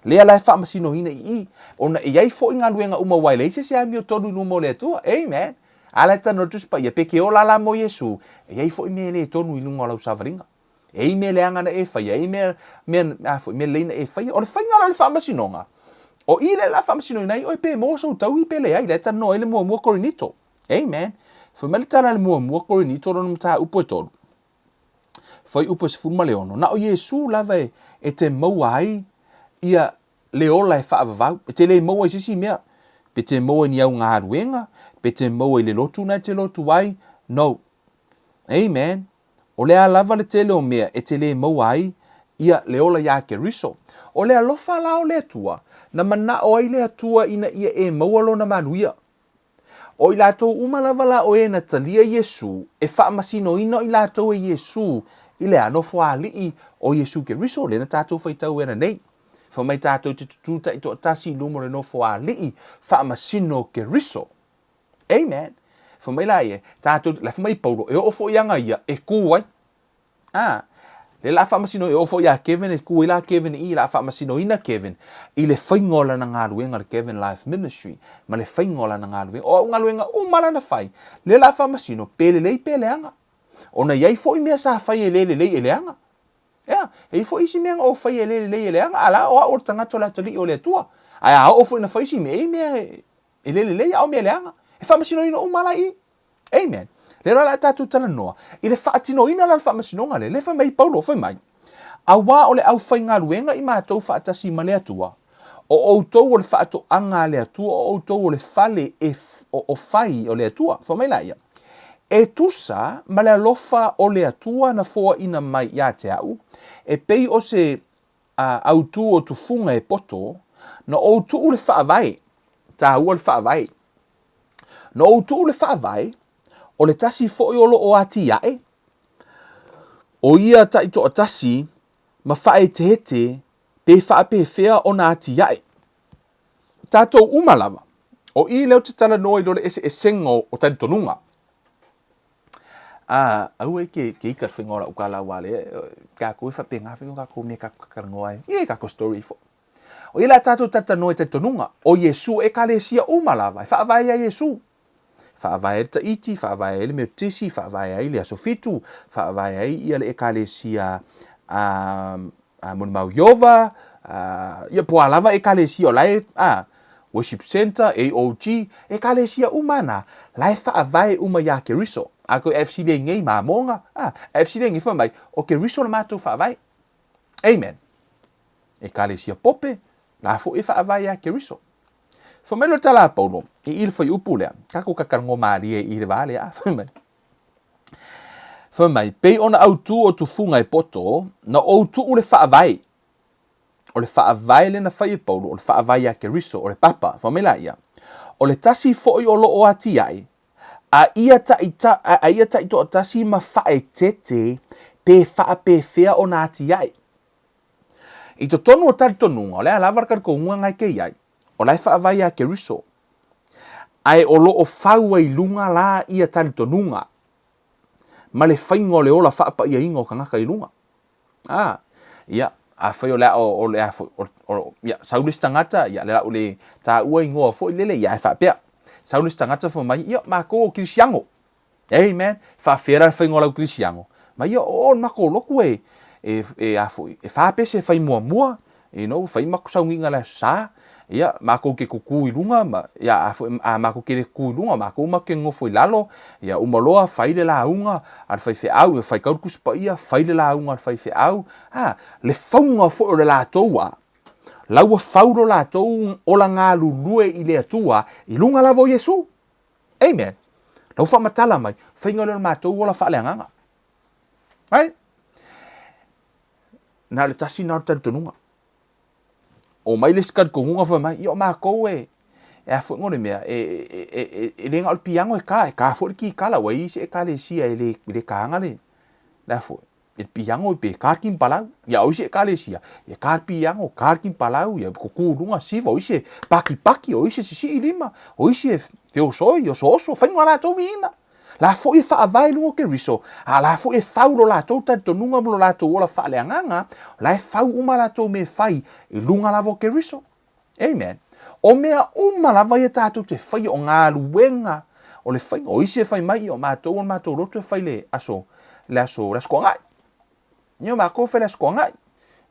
B: Lea la e faamasinoina i i, ona e i ai foi galuega uma aua e leai se isi e amiotonu i luma o le Atua. Amen. A la e talanoa le Tusi Paia, pe ke ola la mo Iesu, e i ai foi mea e le tonu i luga o lau savaliga. E i ai mea leaga na e faia, e i ai mea, mea, a foi, mea lelei na e faia. O le faiga la o le faamasinoga, o i lea la faamasinoina ai oe pe maua sou taui pe leai, lea e talanoa ai le muamua Korinito. Amen. Fai mai le tala a le muamua Korinito lona mataupu e tolu. Fuaiupu e 16, na o Iesū lava e, e te maua ai ia le ola e faavavau, e te le maua i se isi mea, pe te maua i ni au galuega, pe te maua i le lotu na e te lotu ai, no. Amen. O le a lava le tele o mea e te le maua ai ia le ola iā Keriso. O le alofa la o le Atua, na manaʻo ai le Atua ina ia e maua lona manuia. O i latou uma lava la o e na talia Iesū, e faamasinoina o i latou e Iesū i le anofo aliʻi o Iesū Keriso, lea na tatou faitau ena nei. Fai mai tatou te tutū taitoatasi i luma o le nofo aliʻi faamasino o Keriso. Amen. Fai mai la ia, tatou, la fai mai Paulo, e oo foi aga ia e kū ai. A, lea la a faamasino, e oo foi iā Kevin, e kū ai la Kevin i i, la a faamasinoina Kevin i le faiga o lana galuega, le Kevin Life Ministry, ma le faiga o lana galuega. O au galuega uma lana fai, lea la a faamasino, pe lelei pe leaga. Ona i ai foi mea sa fai e le lelei e leaga. Ea, e i ai foi isi mea na ou faia e le lelei e leaga, a la o au o le tagata o le atalii o le Atua. Ae a oo foi ina fai isi mea, e i ai mea e le lelei a o mea leaga. E faamasinoina uma la i i. Amen. Lea la o le a tatou talanoa i le faatinoina la o le faamasinoga lea. Lea fai mai Paulo, fai mai, Auā o le aufaigaluega i matou faatasi ma le Atua, o outou o le faatoaga a le Atua, o outou o le fale e o fai o le Atua. Fai mai laia, E tusa ma le alofa o le Atua na foaina mai ia te au, e pei o se a autū o tufuga e poto, na ou tuu le faavae, tāua le faavae. Na ou tuu le faavae, o le tasi foi o lo o atiae, o ia taitoatasi ma faaeteete pe faapefea ona atiae. Tatou uma lava, o i lea ou te talanoa i lo le eseesega o talitonuga. A, aua e ke, ke ika le whainga o lau kala wā le, kākou e whapengā whainga o kākou mea kākou kakalanoa ai. Ia e kākou story fo. O ia la tātou talitonuga i talitonuga, o Iesu o Ekalesia uma lava, e faavae ia Iesu. Faavae ai le Taiti, faavae ai le Metotisi, faavae ai le Aso Fitu, faavae ai ia le Ekalesia a, a Molimau Iova, a, ia po a lava Ekalesia o la e, a, Worship Centre, AOG, Ekalesia uma na, la e faavae uma iā Keriso. A koe e fesili ai nei, mamoga, a, e fesili ai nei, fai mai, o Keriso le matou faavae. Amen. Ekalesia Pope, la foi e faavae iā Keriso. Fai mai loa le tala a Paulo, i i le fuaiupu lea, tatou kakalago malie i le vā lea, fai mai. Fai mai, pei ona autū o tufuga e poto, na ou tuu le faavae. O le faavae lea na fai e Paulo, o le faavae iā Keriso, o le papa. Fai mai laia, o le tasi foi o lo o atiae, a ia taita, a ia taitoatasi ma faaeteete pe faapefea ona atiae. I totonu o talitonuga, o le a lava le talitonuga na e kei ai, o la e faavae iā Keriso. Ae o lo o fau ai luga la ia talitonuga ma le faiga o le ola faapaiaina o tagata i luga. A, ia, afai o le a, o le a foi, o, o, ia, sau le isi tagata, ia, le lau le taua igoa foi lele, ia, ae faapea. Sau le isi tagata fai mai, ia, makou o Kerisiano. Amen. Faafefea la le faiga o lau Kerisiano? Ma ia, o le matou lotu e, e, e, a foi, e fa pese e fai muamua, you know, fai matou sauniga i le Aso Sa, ia, matou te tutu i luga, ma, ia, a foi, a matou te le tutu i luga, matou matou te nonofo i lalo, ia, uma loa, fai le lauga a le faifeau, ia, faitau le Tusi Paia, fai le lauga a le faifeau, a, le fauga foi o le latou a, la ua fau lo latou ola galulue i le Atua i luga lava o Iesu. Amen. Lau faamatala mai, faiga lea o le matou ola faaleagaga. Right? Na o le tasi na o le talitonuga. O mai le isi talitonuga fai mai, ia o matou e, e a foi ngo le mea, e, e, e, e, e le na o le piano e ka, e ka foi le kikala, ua i isi ekalesia e le, e le kaga le, le a foi, e le piano pe ka le kimpalau. Ia o isi ekalesia, e ka le piano, ka le kimpalau, ia kuku luga siva, o isi e pakipaki, o isi e sisii lima, o isi e feosoi, osooso, faiga latou viiga. La foi e faavae i luga o Keriso, a la foi e fau lo latou talitonuga ma lo latou ola faaleagaga, la e fau uma a latou mea e fai i luga lava o Keriso. Amen. O mea uma lava ia tatou te faia, o galuega o le faiga, o isi e fai mai, ia o matou o le matou lotu e fai le aso, le aso, le Aso Toonai. Ia o matou e fai le Aso Toonai.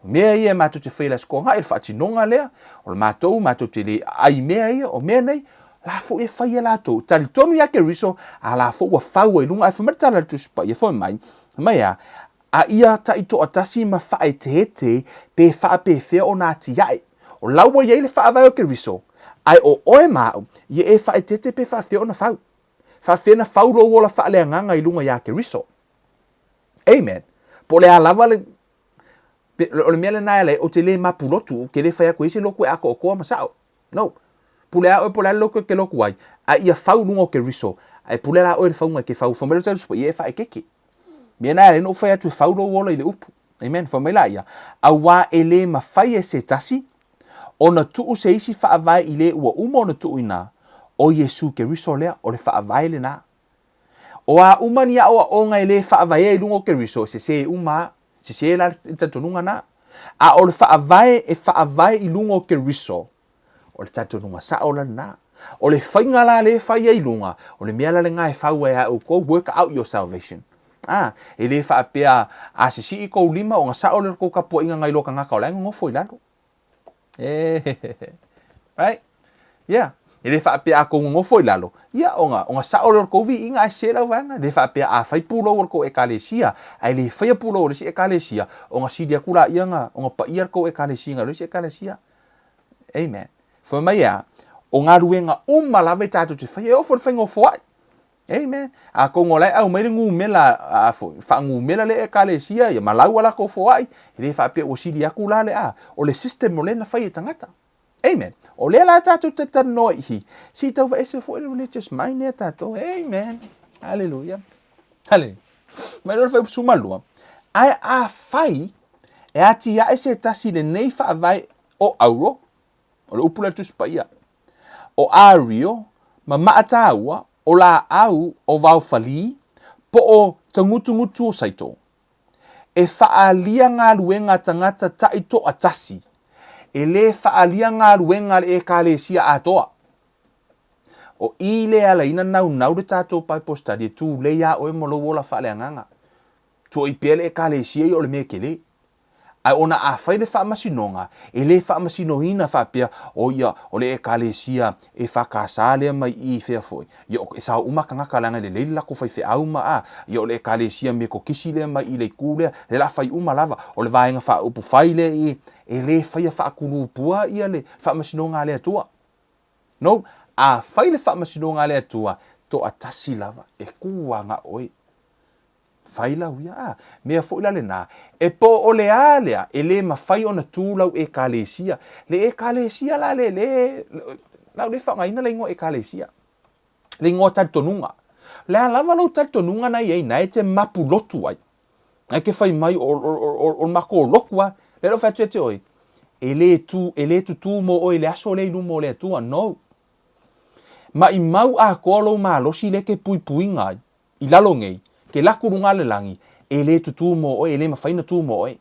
B: O mea ia matou te faia i le Aso Toonai, o le faatinoga lea, o le matou, matou te le aai i mea ia, o mea nei, la foi e fai e latou. Talitonu ia Keriso, a la foi ua fau ai i luga. Ae fai mai le tala a le Tusi Paia, fai mai, fai mai a, a ia taitoatasi ma faaeteete pe faapefea ona atiae. O la ua i ai le faavae o Keriso, ae o oe ma au, ia e faaeteete pe faafefea ona fau. Faafefea ona fau lou ola faaleagaga i luga iā Keriso. Amen. Po o le a lava le, o le mea lena e ala ai, ou te le mapulotu, ou te le fai atu e i ai se lotu e atoatoa ma sao. No. Pule a oe po o le a le lotu e te lotu ai, a ia fau i luga o Keriso, ae pule la oe i le fauga e te fau. Fai mai le Tausi Paia e faaeteete. Mea na e ala ai ona ou fai atu e fau lou ola i le upu. Amen. Fai mai laia, auā e le mafai e se tasi ona tuu se isi faavae i le ua uma ona tuuina, o Iesu Keriso lea, o le faavae lena. O a uma ni aoaoga e le faavaea i luga o Keriso, e sesē uma a. Sesē la le talitonuga na. A o le faavae e faavae i luga o Keriso, o le talitonuga sao la lena. O le faiga la lea e fai ai i luga, o le mea la lena e fau ai a outou, work out your salvation. A, e le faapea a sisii kou lima ona sao lea o le tou tapuaiga nai lo tagata o la e nonofo i lalo. Right? Yeah. E le faapea a kou nonofo i lalo, ia, ona, ona sao lea o le tou viiga ae sese lau vaega. E le faapea a fai pulou o le tou Ekalesia, ae le faia pulou o le isi Ekalesia, ona sili atu laia ona, ona paia le tou Ekalesia nai lo isi Ekalesia. Amen. Fai mai e a? O galuega uma lava e tatou te faia, e oo foi i le faiga o foai. Amen. Atonu o la e aumai le numela, a foi, faanumela le Ekalesia, ia ma lau a latou foai, e le faapea ua sili atu la le a. O le system o lea na fai e tagata. Amen. O lea la tatou te talanoa i i, se i tauvaese foi le religious mind ia tatou. Amen. Hallelujah. Hallelujah. Mai loa le fuaiupu 12. Ae afai e atiae se tasi i lenei faavae o auro, o le upu lea Tusi Paia, o Ario ma Maataua, o laau o Vaofalī, po o Tagutugutu o Saito. E faaalia galuega a tagata taitoatasi, e le faaalia galuega a le Ekalesia atoa. O i le alaina naunau le tatou Bible study e tulei a oe ma lou ola faaleagaga. Tuai pea le Ekalesia ia o le mea tele. Ae ona afai le faamasinoga, e le faamasinoina faapea, o ia, o le Ekalesia EFKS lea mai i fea foi, ia, e sao uma tagata leaga e lelei le latou faifeau ma a, ia, o le Ekalesia Metotisi lea mai i le itu lea, lea la fai uma lava, o le vaega faaupufai lea i, e le faia faakulupua ia le faamasinoga a le Atua. No, afai le faamasinoga a le Atua, toatasi lava e ku aga oe. Fai lau ia. A, mea foi la lena, e po o le a lea, e le mafai ona tu lau Ekalesia. Le Ekalesia la le, le, lau le faaaogaina le igoa Ekalesia, le igoa talitonuga. Le a lava lou talitonuga na i ai, na e te mapu lotu ai. Na e te fai mai o, o, o, o le matou lotu a. Lea la ou fai atu ia te oe, e le tu, e le tutū mo oe i le aso lea i luma o le Atua. No. Maimau atoa lou malosi lea e te puipuiga ai. I lalo nei, ke laku luga le lagi, e le tutū mo oe, e le mafai na tū mo oe.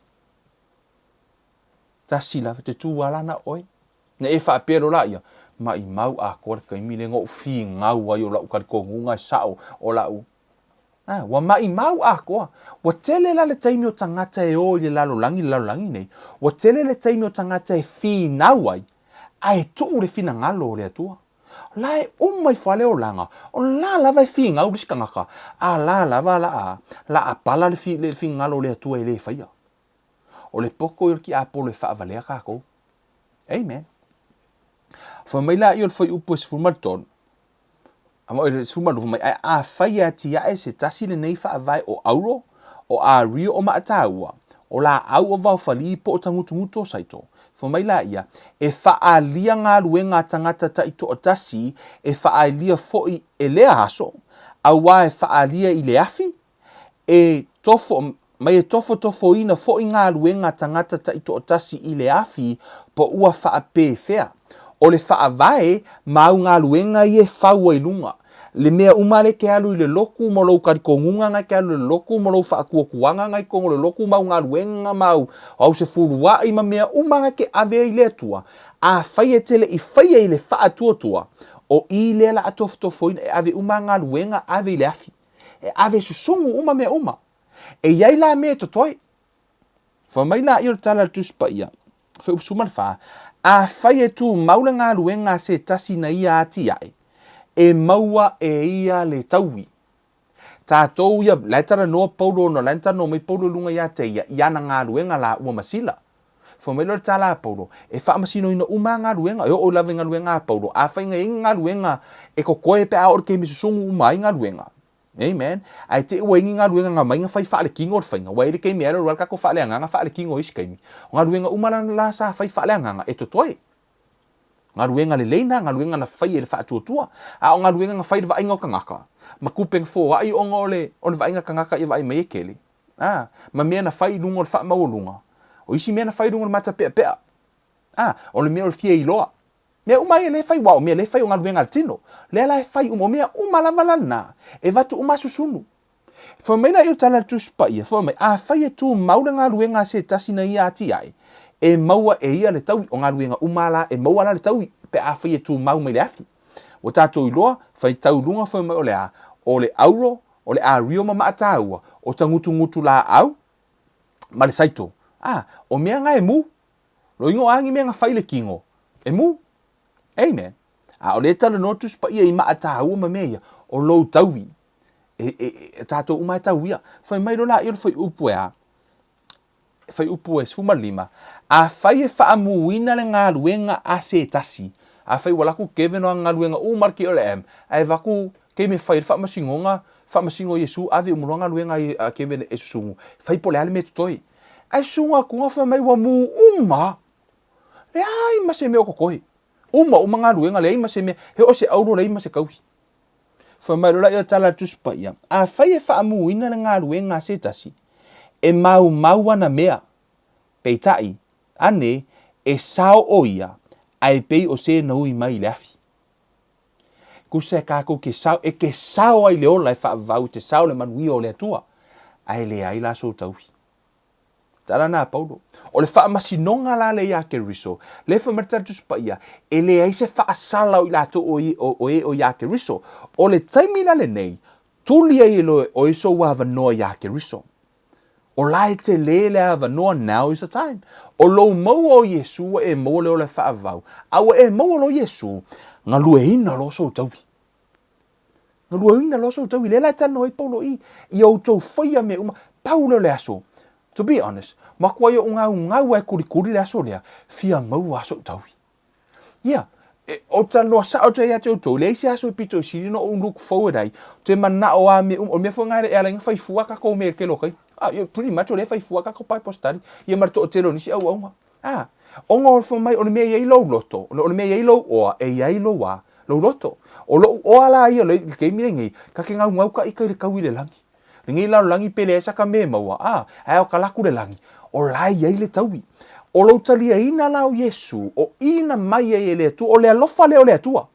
B: Tasi lava, te tū ala na oe. Na e faapea loa laia, Maimau atoa le taimi lea na ou finau ai o la'u talitonuga e sa'o o la'u. A, ua maimau atoa. Ua tele la le taimi o tagata e o i le lalolagi, le lalolagi nei, ua tele le taimi o tagata e finau ai, ae tuu le finagalo o le Atua. O la e uma ifo lava le olaga, o la lava e finau le isi tagata, a la lava la a pala le finagalo o le Atua e le faia. O le poto ia o le tiapolo e faavalea tatou. Amen. Fai mai laia o le fuaiupu e 13, a o le 12, fai mai, ae afai e atiae se tasi lenei faavae o auro, o ario o maataua, o laau o vaofalii po o tagutugutu o saito, fai mai laia, e faaalia galuega a tagata taitoatasi e faaalia foi e lea aso, auā e faaalia i le afi, E tofo mai e tofotofoina foi galuega a tagata taitoatasi i le afi po ua faapefea. O le faavae ma au galuega ia e fau ai luga. Le mea uma lea e te alu i le lotu ma lou talitonuga na e te alu i le lotu ma lou faatuatuaga na i totonu o le lotu ma au galuega ma au au sefuluai ma mea uma na e te ave ai i le Atua, afai e te le i faia i le faatuatua, o i lea la a tofotofoina e ave uma galuega ave i le afi. E ave susugu uma mea uma. E i ai la mea e totoe. Fai mai laia o le tala a le Tusi Paia, Fuaiupu 14, Afai e tumau le galuega a se tasi na ia atiae, e maua e ia le taui. Tatou ia, la e talanoa Paulo ona la e talanoa mai Paulo i luga ia te ia i ana galuega la ua ma Sila. Fai mai loa le tala a Paulo, e faamasinoina uma lava galuega, e oo lava i galuega a Paulo, afai na i ai ni galuega e totoe pe a oo i le taimi e susugu uma ai galuega. Amen. Ae te i ua i ai ni galuega na aumai na fai faalekino le faiga, ua i ai le taimi e alu alu ai le tatou faaleagaga faalekino i isi taimi. O galuega uma la sa fai faaleagaga e totoe. Galuega lelei na, galuega na fai e le faatuatua. A o galuega na fai i le vaaiga o tagata, ma tupe na foai ona o le vaaiga tagata ia vaai mai e tele, A, ma mea na fai i luga o le faamaualuga. O isi mea na fai i luga o le matapeapea. A, o le mea o le fia iloa. Mea uma ia lea e fai, aua o mea lea e fai o galuega a le tino. Lea la e fai uma, o mea uma lava la na, e avatu uma susunu. Fai mai laia o le tala a le Tusi Paia, fai mai, afai e tumau le galuega a se tasi na ia atiae, e maua e ia le taui, o galuega uma la, e maua la le taui, pe afai e tumau mai le afi. Ua tatou iloa, faitau i luga fai mai o le a? O le auro, o le ario ma maataua, o tagutugutu laau, ma le saito. A, o mea na e mu. Loiga o a ni mea na fai i le kino, e mu. Amen. A o lea e talanoa Tusi Paia i maataua ma mea ia, o lou taui. E, e, e, tatou uma e tauia. Fai mai loa laia o le fuaiupu e a? Fuaiupu e 15, Afai e faamuina le galuega a se tasi, afai ua laku Kevin o ana galuega uma le KLM, ae avatu taimi e fai ai le faamasinoga, faamasino Iesu ave uma loa galuega a Kevin e susugu, fai po o le a le mea e totoe. Ae susugu atu fai mai ua mu uma, leai ma se mea o totoe. Uma uma galuega, leai ma se mea, he oo se auro leai ma se taui. Fai mai loa lea o tala a le Tusi Paia, Afai e faamuina le galuega a se tasi, e maumau ana mea, peitai, ane, e sao o ia, ae pei o se na ui mai i le afi. Tusa e kakou ke sao, e ke sao ai le ola e faavavau i te sao le manuia o le Atua, ae leai la sou taui. Tala na a Paulo. O le faamasinoga la lea iā Keriso, lea fai mai le Tala Tusi Paia, e leai se faasala o i latou o e o e o iā Keriso. O le taimi la lenei, tuli ai e loe oe sou avanoa iā Keriso. O la e tele le avanoa, now is the time. O lou maua o Iesu ua e maua le ola e faavavau, a ua e maua loa Iesu, galueina loa sou taui. Galueina loa sou taui. Lea la e talanoa ai Paulo i, ia outou faia mea uma. Pau lea o le aso. To be honest, matua i oʻu gaugau a e kulikuli le aso lea, fia maua a soʻu taui. Ia, e, o talanoa sao atu ai ia te outou, leai se aso e pito i sili ona ou look forward ai, te manao a mea uma, o le mea foi lena e ala ai ona fai fua kakou mea i le tele o taimi. Ah, yeah, pretty much o lea e fai fua kakou Bible study, ia ma le toatele o nisi auauna. A, ona o fai mai o le mea e i ai lou loto, o le mea e i ai lou oa, e i ai lou a, lou loto. O loʻu oa la ia i le taimi lenei, ta te gaugau ka ika i le kau i le lagi. Lenei lalolagi pe leai sa ka mea e maua, a, ae o ka laku le lagi, o la e i ai le taui. O lou taliaina la o Iesu, o i na mai ai e le Atua, o le alofa lea o le Atua.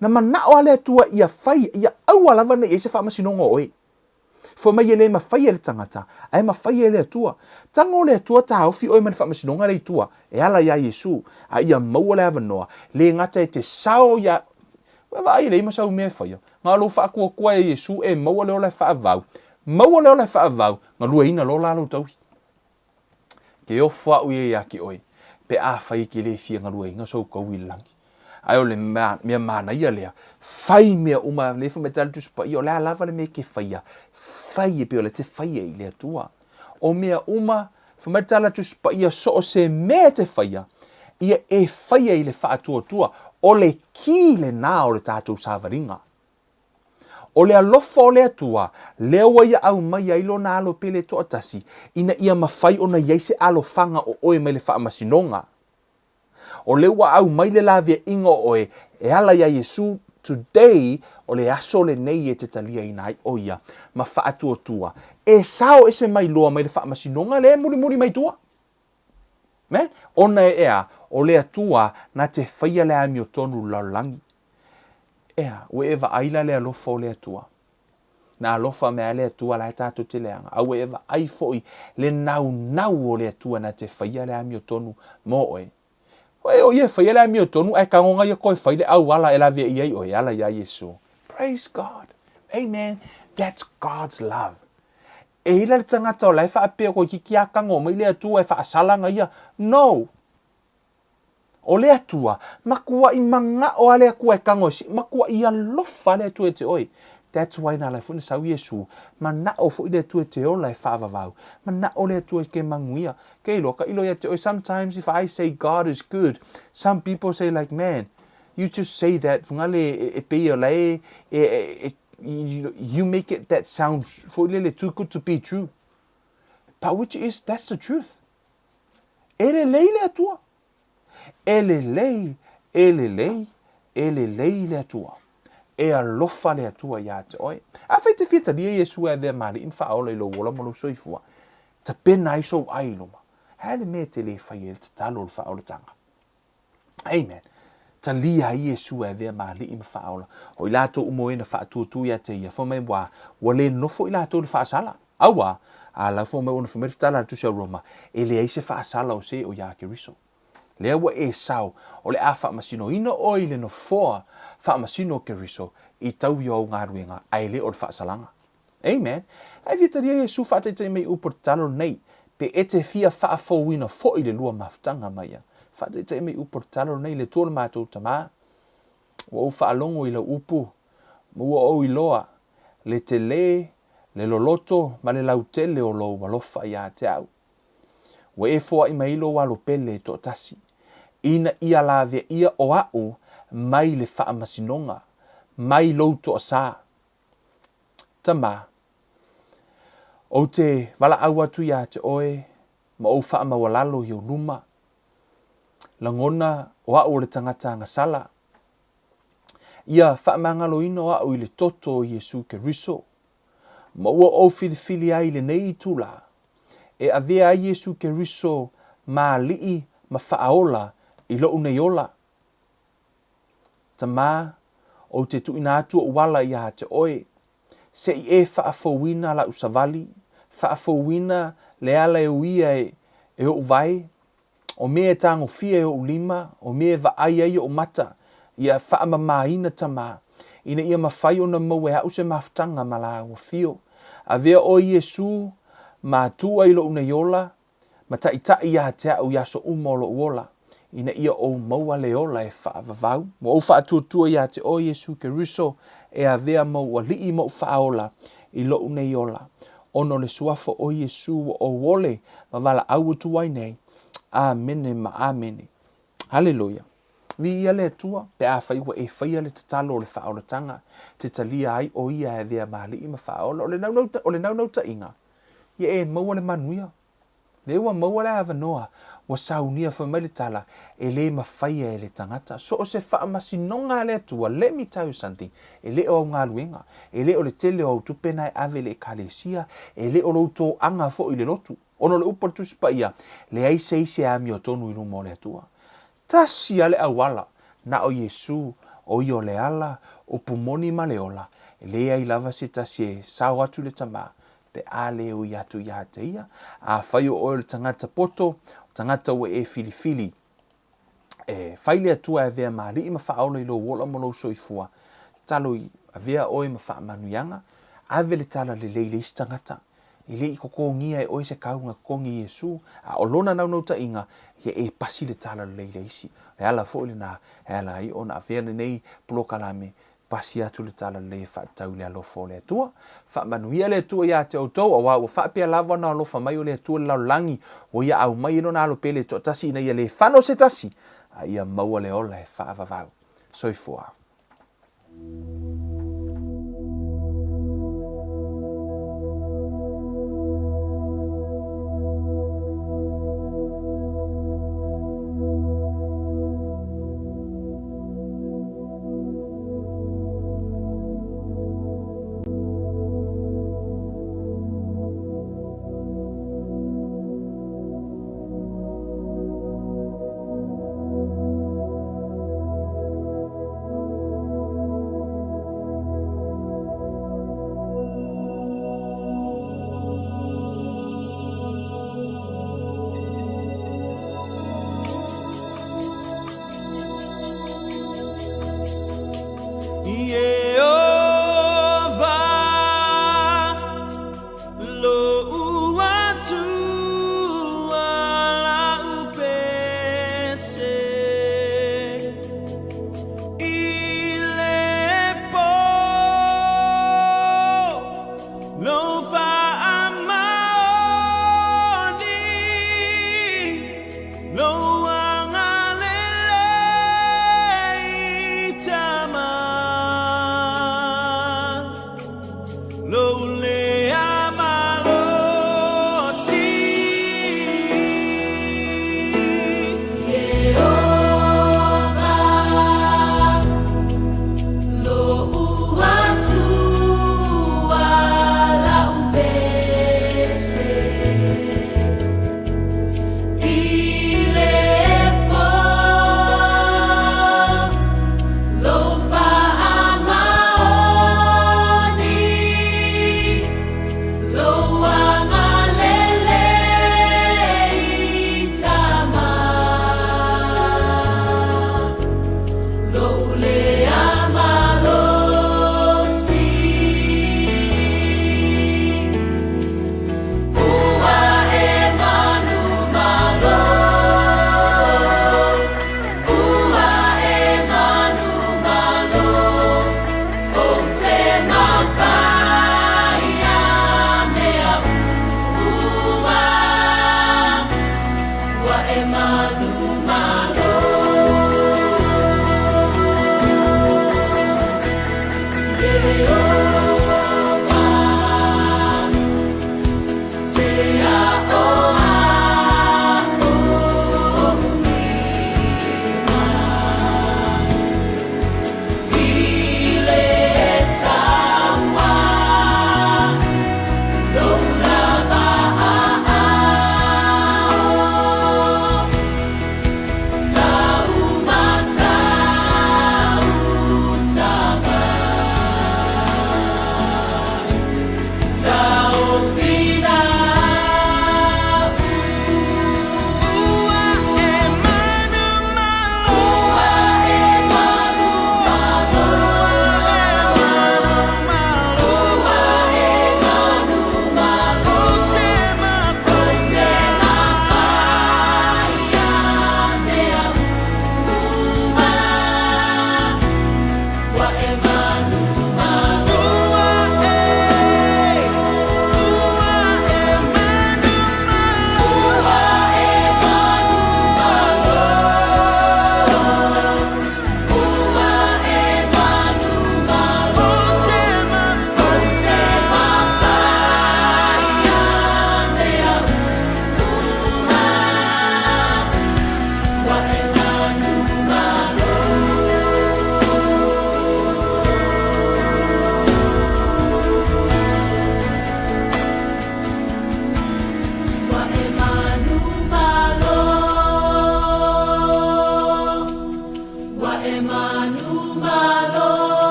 B: Na manao a le Atua ia fai, ia aua lava ne i ai se faamasinoga o oe. Fai mai e le mafai e le tagata, ae mafai e le Atua. Tago le Atua taofi oe mai le faamasinoga lea i tua, e ala iā Iesu, a ia maua le avanoa, le gata e te sao iā Ua vaai e leai ma sau mea e faia, na o lou faatuatua e Iesu e maua le ola e faavavau, maua le ola e faavavau, galueina loa la lou taui. Ke ofo a'u ia ia te oe, pe afai e te le fia galueina sou taui i le lagi. Ae o le mea manaia lea, fai mea uma, lea fai mai tala Tusi Paia, o le a lava le mea e te faia, fai e pei o lea e te faia i le Atua. O mea uma, fai mai tala Tusi Paia, so o se mea e te faia, ia e faia i le faatuatua, o le ki lena o le tatou savaliga. O le alofa o le Atua, lea ua Ia aumai ai Lona Alo pele toatasi, ina ia mafai ona i ai se alofaga o oe mai le faamasinoga. O lea ua aumai le laveaiga o oe e ala iā Iesu, today, o le aso lenei e te taliaina ai o Ia ma faatuatua e sao ese mai loa mai le faamasinoga lea e mulimuli mai tua. Amen? Ona e a? O le Atua na te faia le amiotonu i le lalolagi. Ea, ua e vaai la le alofa o le Atua. Na alofa mai lava le Atua la e tatou te leaga, a ua e vaai foi le naunau o le Atua na te faia le amiotonu mo oe. Oe o ia e faia le amiotonu ae tagoga ia toe fai le auala e laveai ai oe e ala iā Iesu. Praise God. Amen. That's God's love. E i la le tagata o la e faapea toeitiiti a tago mai le Atua e faasalaga ia. No. O le Atua, matuai manao a le Atua e tago e sii, matuai alofa a le Atua ia te oe. That's why na ala ai foi na sau Iesu, manao foi le Atua e te ola e faavavau, manao le Atua e te manuia. Ke iloa, tailo ia te oe, sometimes if I say God is good, some people say like, man, you just say that, fagale e pei o la e, e, e, you make it that sound foi lele too good to be true. But which is, that's the truth. E lelei le Atua. E lelei, e lelei, e lelei le Atua. E alofa le Atua iā te oe. Afai e te fia talia Iesu e avea ma Alii ma Faaola i lou ola ma lou soifua, tapena ai sou ai i luma. He le mea e te le fai ai le tatalo o le faaolatanga? Amen. Talia ai Iesu e avea ma Alii ma Faaola. O i latou uma o e na faatuatua ia te ia, fai mai ua, ua le nofo i latou i le faasala. Aua, a lau fai mai ona fai mai le tala a le Tusi a Roma, e leai se faasala o se o iā Keriso. Lea ua e sao, o le a faamasinoina oe i le nofoa faamasino o Keriso i tau i au galuega, ae le o le faasalaga. Amen. Ae fia talia Iesu faataitai mai upu o le tatalo lenei, pe e te fia faafouina foi le lua mafutaga ma ia. Faataitai mai upu o le tatalo lenei, le Atua o le matou Tama, ua ou faalogo i lau upu, ma ua ou iloa le tele, le loloto ma le lautele o lou alofa iā te au. Ua e foai mai lou alo pele e toatasi, ina ia laveaia o a'u mai le faamasinoga, mai lou toasā. Tama, ou te valaau atu iā te oe ma ou faamaualalo i ou luma. Lagona o a'u o le tagata agasala. Ia faamagaloina o a'u i le toto o Iesu Keriso, ma ua ou filifili ai i lenei itulā, e avea ai Iesu Keriso ma Alii ma Faaola i lo'u nei ola. Tamā, ou te tuuina atu ou ala iā te oe, se i e faafouina la'u savali, faafouina le ala e uia e, e o'u vae, o mea e tagofia e o'u lima, o mea e vaai ai o'u mata, ia faamamāina Tamā, ina ia mafai ona maua e a'u se mafutaga ma lāua fio. Avea oe Iesū, matua i lo'u nei ola, ma taitai iā te a'u i aso uma o lo'u ola, ina ia ou maua le ola e faavavau. Ua ou faatuatua iā te oe Iesu Keriso e avea ma ou Alii ma ou Faaola i lo'u nei ola, ona o le Suafa o Iesu ua ou ole ma valaau atu ai nei. Amene ma amene. Haleluia. Viia le Atua, pe afai ua e faia le tatalo o le faaolataga, te talia ai o Ia e avea ma Alii ma Faaola. O le naunau, o le naunautaiga, ia e maua le manuia. Lea ua maua le avanoa, ua saunia fai mai le tala, e le mafaia e le tagata. So o se faamasinoga a le Atua, let me tell you something, e le o au galuega, e le o le tele o au tupe na e ave i le Ekalesia, e le o lou toaga foi i le lotu. Ona o le upu a le Tusi Paia, leai se isi e amiotonu i luma o le Atua. Tasi lava le auala, na o Iesu, o ia o le ala, upu moni ma le ola, e leai lava se tasi e sao atu i le Tama. Pe a le ui atu iā te ia. Afai o oe o le tagata poto, o tagata ua e filifili, e fai le Atua e avea ma alii ma faaola i lou ola ma lou soifua, tatalo i avea oe ma faamanuiaga, ave le tala lelei i le isi tagata. E le i totogia e oe se kauga totogi e Iesu, a o lona naunautaiga, ia e pasi le tala lelei i le isi. O le ala foi lena e ala ai ona avea lenei polokalame pasi atu le talalelei e faatatau i le alofa o le Atua. Faamanuia le Atua iā te outou, auā ua faapea lava ona alofa mai o le Atua i le lalolagi, ua ia aumai ai Lona Alo Pele e toatasi ina ia le fano se tasi, a ia maua le ola e faavavau. Soifua.